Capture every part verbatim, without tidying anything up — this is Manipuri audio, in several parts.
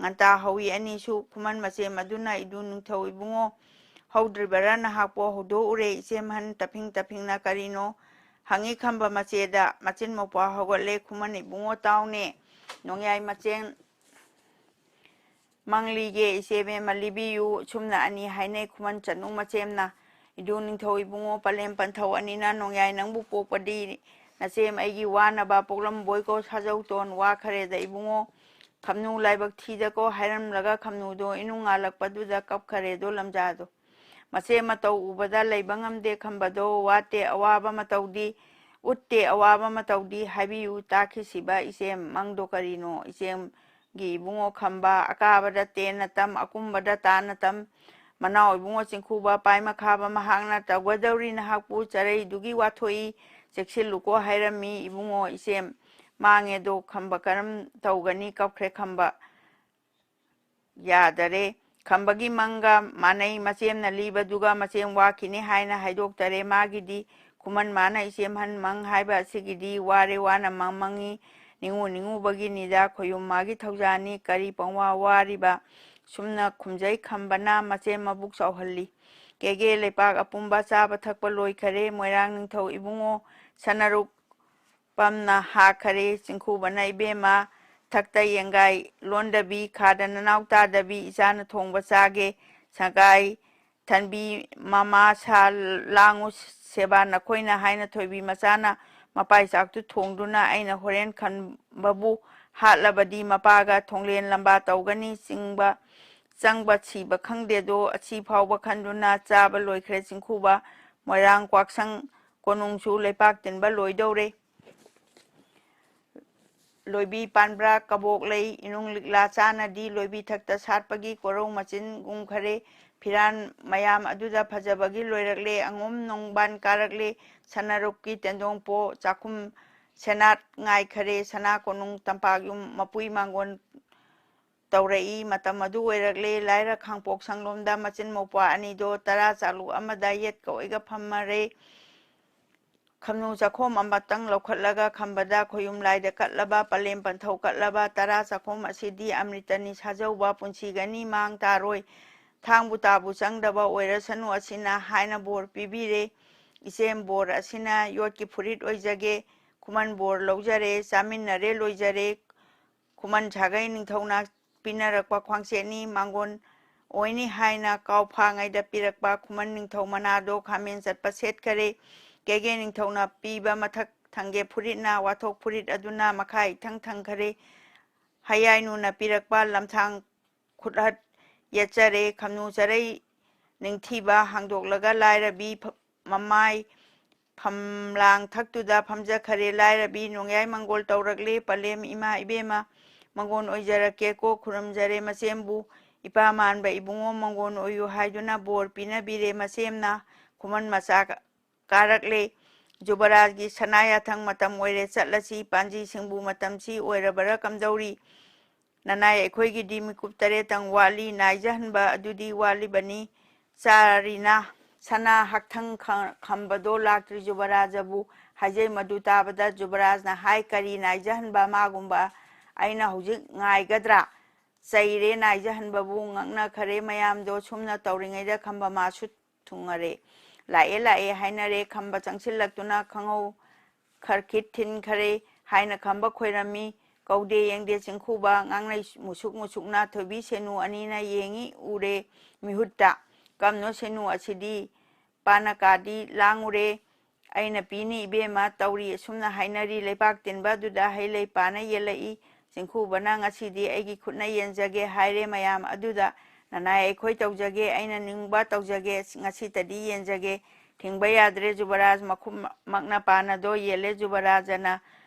ꯉꯟꯇꯥ ꯍꯧꯏ꯫ ꯑꯅꯤꯁꯨ ꯈꯨꯃꯟ ꯃꯆꯦꯝ ꯑꯗꯨꯅ, "ꯏꯗꯨ ꯅꯤꯡꯊꯧ ꯏꯕꯨꯡꯉꯣ, ꯍꯧꯗ꯭ꯔꯤꯕꯔꯥ? ꯅꯍꯥꯛꯄꯨ ꯍꯧꯗꯣꯛꯎꯔꯦ꯫" ꯏꯆꯦꯝ ꯑꯍꯟ ꯇꯞꯐꯤꯡ ꯇꯞꯐꯤꯡꯅ "ꯀꯔꯤꯅꯣ?" ꯍꯪꯉꯤ ꯈꯝꯕ ꯃꯆꯦꯗ꯫ ꯃꯆꯤꯟ ꯃꯧꯄ꯭ꯋꯥ ꯍꯧꯒꯠꯂꯦ꯫ "ꯈꯨꯃꯟ ꯏꯕꯨꯡꯉꯣ, ꯇꯥꯎꯅꯦ, ꯅꯣꯡꯌꯥꯏ ꯃꯆꯦꯝ ꯃꯪꯂꯤꯒꯦ ꯏꯆꯦꯕꯦꯝꯃ, ꯂꯤꯕꯤꯌꯨ꯫" ꯁꯨꯝꯅ ꯑꯅꯤ ꯍꯥꯏꯅꯩ꯫ ꯈꯨꯃꯟ ꯆꯅꯨ ꯃꯆꯦꯝꯅ, "ꯏꯗꯨ ꯅꯤꯡꯊꯧ ꯏꯕꯨꯡꯉꯣ, ꯄꯂꯦꯝ ꯄꯟꯊꯧ ꯑꯅꯤꯅ ꯅꯣꯡꯌꯥꯏ ꯅꯪꯕꯨ ꯄꯣꯛꯄꯗꯤ ꯅꯆꯦꯝ ꯑꯩꯒꯤ ꯋꯥꯅꯕ ꯄꯣꯛꯂꯝꯕꯣꯏꯀꯣ ꯁꯥꯖꯧꯇꯣꯟ, ꯋꯥꯈꯔꯦꯗ ꯏꯕꯨꯡꯉꯣ꯫ ꯈꯝꯅꯨ ꯂꯥꯏꯕꯛ ꯊꯤꯗꯀꯣ" ꯍꯥꯏꯔꯝꯂꯒ ꯈꯝꯅꯨꯗꯣ ꯏꯅꯨꯡ ꯉꯥꯜꯂꯛꯄꯗꯨꯗ ꯀꯞꯈꯔꯦꯗꯣ ꯂꯝꯖꯥꯗꯣ꯫ ꯃꯆꯦꯝ ꯃꯇꯧ ꯎꯕꯗ ꯂꯩꯕ ꯉꯝꯗꯦ ꯈꯝꯕꯗꯣ, ꯋꯥꯠꯇꯦ ꯑꯋꯥꯕ ꯃꯇꯧꯗꯤ, ꯎꯠꯇꯦ ꯑꯋꯥꯕ ꯃꯇꯧꯗꯤ, ꯍꯥꯏꯕꯤꯌꯨ ꯇꯥꯈꯤꯁꯤꯕ ꯏꯆꯦꯝ, ꯃꯪꯗꯣ ꯀꯔꯤꯅꯣ? ꯏꯆꯦꯝꯒꯤ ꯏꯕꯨꯡꯉꯣ ꯈꯝꯕ, ꯑꯀꯥꯕꯗ ꯇꯦꯟꯅ ꯇꯝ, ꯑꯀꯨꯝꯕꯗ ꯇꯥꯅ ꯇꯝ, ꯃꯅꯥꯎ ꯏꯕꯨꯡꯉꯣ ꯆꯤꯡꯈꯨꯕ, ꯄꯥꯏꯃꯈꯥꯕ ꯃꯍꯥꯛꯅ ꯇꯧꯒꯗꯧꯔꯤ ꯅꯍꯥꯛꯄꯨ ꯆꯔꯩꯗꯨꯒꯤ ꯋꯥꯊꯣꯛꯏ, ꯆꯦꯛꯁꯤꯜꯂꯨꯀꯣ ꯍꯥꯏꯔꯝꯃꯤ ꯏꯕꯨꯡꯉꯣ ꯏꯆꯦꯝ꯫ ꯃꯥꯡꯉꯦꯗꯣ ꯈꯝꯕ ꯀꯔꯝ ꯇꯧꯒꯅꯤ? ꯀꯞꯈ꯭ꯔꯦ ꯈꯝꯕ꯫ ꯌꯥꯗꯔꯦ꯫ ꯈꯝꯕꯒꯤ ꯃꯪꯒ ꯃꯥꯟꯅꯩ꯫ ꯃꯆꯦꯝꯅ ꯂꯤꯕꯗꯨꯒ ꯃꯆꯦꯝ ꯋꯥꯈꯤꯅꯤ ꯍꯥꯏꯅ ꯍꯥꯏꯗꯣꯛꯇꯔꯦ꯫ ꯃꯥꯒꯤꯗꯤ ꯈꯨꯃꯟ ꯃꯥꯅ ꯏꯆꯦꯝꯍꯟ ꯃꯪ ꯍꯥꯏꯕ ꯑꯁꯤꯒꯤꯗꯤ ꯋꯥꯔꯦ ꯋꯥꯅ ꯃꯪ ꯃꯪꯉꯤ꯫ ꯅꯤꯡꯉꯨ ꯅꯤꯡꯉꯨꯕꯒꯤꯅꯤꯗ ꯈꯣꯌꯨꯝ ꯃꯥꯒꯤ ꯊꯧꯖꯥꯅꯤ꯫ ꯀꯔꯤ ꯄꯪꯋꯥ ꯋꯥꯔꯤꯕ? ꯁꯨꯝꯅ ꯈꯨꯝꯖꯩ ꯈꯝꯕꯅ ꯃꯆꯦꯝ ꯃꯕꯨꯛ ꯆꯥꯎꯍꯜꯂꯤ꯫ ꯀꯦꯒꯦ ꯂꯩꯄꯥꯛ ꯑꯄꯨꯝꯕ ꯆꯥꯕ ꯊꯛꯄ ꯂꯣꯏꯈꯔꯦ꯫ ꯃꯣꯏꯔꯥꯡ ꯅꯤꯡꯊꯧ ꯏꯕꯨꯡꯉꯣ ꯁꯅꯔꯨꯛ ꯄꯝꯅ ꯍꯥꯈꯔꯦ꯫ ꯆꯤꯡꯈꯨꯕꯅ, "ꯏꯕꯦꯝꯃ, ꯊꯛꯇ ꯌꯦꯡꯒꯥꯏ ꯂꯣꯟꯗꯕꯤ, ꯈꯥꯗ ꯅꯅꯥꯎ ꯇꯥꯗꯕꯤ, ꯏꯆꯥꯅ ꯊꯣꯡꯕ ꯆꯥꯒꯦ, ꯁꯒꯥꯏ ꯊꯟꯕꯤ, ꯃꯃꯥ ꯁꯥ ꯂꯥꯡꯉꯨ ꯁꯦꯕꯥ ꯅꯈꯣꯏꯅ" ꯍꯥꯏꯅ ꯊꯣꯏꯕꯤ ꯃꯆꯥꯅ ꯃꯄꯥꯏ ꯆꯥꯛꯇꯨ ꯊꯣꯡꯗꯨꯅ, "ꯑꯩꯅ ꯍꯣꯔꯦꯟ ꯈꯝꯕꯕꯨ ꯍꯥꯠꯂꯕꯗꯤ ꯃꯄꯥꯒ ꯊꯣꯡꯂꯦꯟ ꯂꯝꯕꯥ ꯇꯧꯒꯅꯤ, ꯆꯤꯡꯕ ꯆꯪꯕ ꯁꯤꯕ ꯈꯪꯗꯦꯗꯣ, ꯑꯁꯤ ꯐꯥꯎꯕ ꯈꯟꯗꯨꯅ ꯆꯥꯕ ꯂꯣꯏꯈ꯭ꯔꯦ ꯆꯤꯡꯈꯨꯕ꯫ ꯃꯣꯏꯔꯥꯡ ꯀ꯭ꯋꯥꯛꯁꯪ ꯀꯣꯅꯨꯡꯁꯨ ꯂꯩꯄꯥꯛ ꯇꯤꯟꯕ ꯂꯣꯏꯗꯧꯔꯦ꯫ ꯂꯣꯏꯕꯤ ꯄꯥꯟꯕ꯭ꯔꯥ ꯀꯕꯣꯛ ꯂꯩ ꯏꯅꯨꯡ ꯂꯤꯛꯂꯥ ꯆꯥꯅꯗꯤ ꯂꯣꯏꯕꯤ ꯊꯛꯇ ꯁꯥꯠꯄꯒꯤ ꯀꯣꯔꯧ ꯃꯆꯤꯟ ꯒꯨꯝꯈꯔꯦ꯫ ꯐꯤꯔꯥꯟ ꯃꯌꯥꯝ ꯑꯗꯨꯗ ꯐꯖꯕꯒꯤ ꯂꯣꯏꯔꯛꯂꯦ꯫ ꯑꯉꯣꯝ ꯅꯣꯡꯕꯥꯟ ꯀꯥꯔꯛꯂꯦ꯫ ꯁꯅꯔꯨꯛꯀꯤ ꯇꯦꯟꯗꯣꯡꯄꯣ ꯆꯥꯛꯈꯨꯝ ꯁꯦꯅꯥꯠ ꯉꯥꯏꯈꯔꯦ꯫ ꯁꯅꯥ ꯀꯣꯅꯨꯡ ꯇꯝꯄꯥꯛ ꯌꯨꯝ ꯃꯄꯨꯏ ꯃꯥꯡꯒꯣꯟ ꯇꯧꯔꯛꯏ꯫ ꯃꯇꯝ ꯑꯗꯨ ꯑꯣꯏꯔꯛꯂꯦ꯫ ꯂꯥꯏꯔ ꯈꯥꯡꯄꯣꯛ ꯁꯪꯂꯣꯝꯗ ꯃꯆꯤꯟ ꯃꯧꯄ꯭ꯋꯥ ꯑꯅꯤꯗꯣ ꯇꯔꯥ ꯆꯥꯂꯨ ꯑꯃꯗ ꯌꯦꯠꯀ ꯑꯣꯏꯒ ꯐꯝꯃꯔꯦ꯫ ꯈꯝꯅꯨ ꯆꯥꯛꯈꯣꯝ ꯑꯃꯇꯪ ꯂꯧꯈꯠꯂꯒ ꯈꯝꯕꯗ ꯈꯣꯌꯨꯝ ꯂꯥꯏꯗ ꯀꯠꯂꯕ ꯄꯂꯦꯝ ꯄꯟꯊꯧ ꯀꯠꯂꯕ ꯇꯔꯥ ꯆꯥꯛꯈꯣꯝ ꯑꯁꯤꯗꯤ ꯑꯃ꯭ꯔꯤꯇꯅꯤ ꯁꯥꯖꯧꯕ ꯄꯨꯟꯁꯤꯒꯅꯤ ꯃꯥꯡ ꯇꯥꯔꯣꯏ꯫ ꯊꯥꯡꯕꯨ ꯇꯥꯕꯨ ꯆꯪꯗꯕ ꯑꯣꯏꯔꯁꯅꯨ ꯑꯁꯤꯅ ꯍꯥꯏꯅ ꯕꯣꯔ ꯄꯤꯕꯤꯔꯦ꯫ ꯏꯆꯦꯝ ꯕꯣꯔ ꯑꯁꯤꯅ ꯌꯣꯠꯀꯤ ꯐꯨꯔꯤꯠ ꯑꯣꯏꯖꯒꯦ꯫ ꯈꯨꯃꯟ ꯕꯣꯔ ꯂꯧꯖꯔꯦ꯫ ꯆꯥꯃꯤꯟꯅꯔꯦ ꯂꯣꯏꯖꯔꯦ꯫ ꯈꯨꯃꯟ ꯁꯥꯒꯩ ꯅꯤꯡꯊꯧꯅ ꯄꯤꯅꯔꯛꯄ ꯈ꯭ꯋꯥꯡꯆꯦꯠꯅꯤ꯫ ꯃꯥꯡꯒꯣꯟ ꯑꯣꯏꯅꯤ ꯍꯥꯏꯅ ꯀꯥꯎ ꯐꯥꯉꯩꯗ ꯄꯤꯔꯛꯄ ꯈꯨꯃꯟ ꯅꯤꯡꯊꯧ ꯃꯅꯥꯗꯣ ꯈꯥꯃꯦꯟ ꯆꯠꯄ ꯁꯦꯠꯈꯔꯦ꯫ ꯀꯦꯒꯦ ꯅꯤꯡꯊꯧꯅ ꯄꯤꯕ ꯃꯊꯛ ꯊꯪꯒꯦ ꯐꯨꯔꯤꯠꯅ ꯋꯥꯊꯣꯛ ꯐꯨꯔꯤꯠ ꯑꯗꯨꯅ ꯃꯈꯥ ꯏꯊꯪ ꯊꯪꯈꯔꯦ꯫ ꯍꯌꯥꯏꯅꯨꯅ ꯄꯤꯔꯛꯄ ꯂꯝꯊꯥꯡ ꯈꯨꯠꯍꯠ ꯌꯦꯠꯆꯔꯦ꯫ ꯈꯝꯅꯨ ꯆꯔꯩ ꯅꯤꯡꯊꯤꯕ ꯍꯥꯡꯗꯣꯛꯂꯒ ꯂꯥꯏꯔꯕꯤ ꯐ-, ꯃꯃꯥꯏ ꯐꯝꯂꯥꯡ ꯊꯛꯇꯨꯗ ꯐꯝꯖꯈꯔꯦ꯫ ꯂꯥꯏꯔꯕꯤ ꯅꯣꯡꯌꯥꯏ ꯃꯪꯒꯣꯜ ꯇꯧꯔꯛꯂꯦ꯫ ꯄꯂꯦꯝ ꯏꯃꯥ ꯏꯕꯦꯝꯃ ꯃꯪꯒꯣꯟ ꯑꯣꯏꯖꯔꯛꯀꯦꯀꯣ ꯈꯨꯔꯨꯝꯖꯔꯦ ꯃꯆꯦꯝꯕꯨ꯫ ꯏꯄꯥ ꯃꯥꯟꯕ ꯏꯕꯨꯡꯉꯣ ꯃꯪꯒꯣꯟ ꯑꯣꯏꯌꯨ ꯍꯥꯏꯗꯨꯅ ꯕꯣꯔ ꯄꯤꯅꯕꯤꯔꯦ ꯃꯆꯦꯝꯅ꯫ ꯈꯨꯃꯟ ꯃꯆꯥ ꯀꯥꯔꯛꯂꯦ꯫ ꯖꯨꯕꯔꯥꯖꯒꯤ ꯁꯅꯥ ꯌꯥꯊꯪ ꯃꯇꯝ ꯑꯣꯏꯔꯦ, ꯆꯠꯂꯁꯤ꯫ ꯄꯥꯟꯖꯤ ꯁꯤꯡꯕꯨ ꯃꯇꯝꯁꯤ ꯑꯣꯏꯔꯕꯔꯥ ꯀꯝꯗꯧꯔꯤ? ꯅꯅꯥꯏ ꯑꯩꯈꯣꯏꯒꯤꯗꯤ ꯃꯤꯀꯨꯞ ꯇꯔꯦꯠꯇꯪ ꯋꯥꯠꯂꯤ, ꯅꯥꯏꯖꯍꯟꯕ ꯑꯗꯨꯗꯤ ꯋꯥꯠꯂꯤꯕꯅꯤ꯫ ꯆꯥꯔꯤꯅ ꯁꯅꯥ ꯍꯛꯊꯪ ꯈ-, ꯈꯝꯕꯗꯣ ꯂꯥꯛꯇ꯭ꯔꯤ꯫ ꯖꯨꯕꯔꯥꯖꯕꯨ ꯍꯥꯏꯖꯩ꯫ ꯃꯗꯨ ꯇꯥꯕꯗ ꯖꯨꯕꯔꯥꯖꯅ ꯍꯥꯏ, "ꯀꯔꯤ ꯅꯥꯏꯖꯍꯟꯕ? ꯃꯥꯒꯨꯝꯕ ꯑꯩꯅ ꯍꯧꯖꯤꯛ ꯉꯥꯏꯒꯗ꯭ꯔꯥ?" ꯆꯩꯔꯦ ꯅꯥꯏꯖꯍꯟꯕꯕꯨ꯫ ꯉꯛꯅꯈꯔꯦ ꯃꯌꯥꯝꯗꯣ꯫ ꯁꯨꯝꯅ ꯇꯧꯔꯤꯉꯩꯗ ꯈꯝꯕ ꯃꯥꯁꯨ ꯊꯨꯡꯉꯔꯦ꯫ ꯂꯥꯛꯑꯦ, ꯂꯥꯛꯑꯦ ꯍꯥꯏꯅꯔꯦ꯫ ꯈꯝꯕ ꯆꯪꯁꯤꯜꯂꯛꯇꯨꯅ ꯈꯪꯍꯧ ꯈꯔꯈꯤꯠ ꯊꯤꯟꯈꯔꯦ ꯍꯥꯏꯅ ꯈꯝꯕ ꯈꯣꯏꯔꯝꯃꯤ꯫ ꯀꯧꯗꯦ ꯌꯦꯡꯗꯦ ꯆꯤꯡꯈꯨꯕ ꯉꯥꯡꯅꯩ ꯃꯨꯁꯨꯛ ꯃꯨꯁꯨꯛꯅ꯫ ꯊꯣꯏꯕꯤ ꯁꯦꯅꯨ ꯑꯅꯤꯅ ꯌꯦꯡꯉꯤ ꯎꯔꯦ ꯃꯤꯍꯨꯠꯇ꯫ ꯀꯝꯅꯣ ꯁꯦꯅꯨ ꯑꯁꯤꯗꯤ? ꯄꯥꯅ ꯀꯥꯗꯤ ꯂꯥꯡꯉꯨꯔꯦ꯫ "ꯑꯩꯅ ꯄꯤꯅꯤ ꯏꯕꯦꯝꯃ" ꯇꯧꯔꯤ꯫ ꯑꯁꯨꯝꯅ ꯍꯥꯏꯅꯔꯤ꯫ ꯂꯩꯕꯥꯛ ꯇꯤꯟꯕ ꯑꯗꯨꯗ ꯍꯩ ꯂꯩ ꯄꯥꯅ ꯌꯦꯜꯂꯛꯏ꯫ ꯆꯤꯡꯈꯨꯕꯅ "ꯉꯁꯤꯗꯤ ꯑꯩꯒꯤ ꯈꯨꯠꯅ ꯌꯦꯟꯖꯒꯦ" ꯍꯥꯏꯔꯦ ꯃꯌꯥꯝ ꯑꯗꯨꯗ꯫ "ꯅꯅꯥꯏ ꯑꯩꯈꯣꯏ ꯇꯧꯖꯒꯦ, ꯑꯩꯅ ꯅꯤꯡꯕ ꯇꯧꯖꯒꯦ, ꯉꯁꯤꯇꯗꯤ ꯌꯦꯟꯖꯒꯦ"꯫ ꯊꯤꯡꯕ ꯌꯥꯗ꯭ꯔꯦ꯫ ꯖꯨꯕꯔꯥꯖ ꯃꯈꯨꯝꯃꯛꯅ ꯄꯥꯅꯗꯣ ꯌꯦꯜꯂꯦ꯫ ꯖꯨꯕꯔꯥꯖꯅ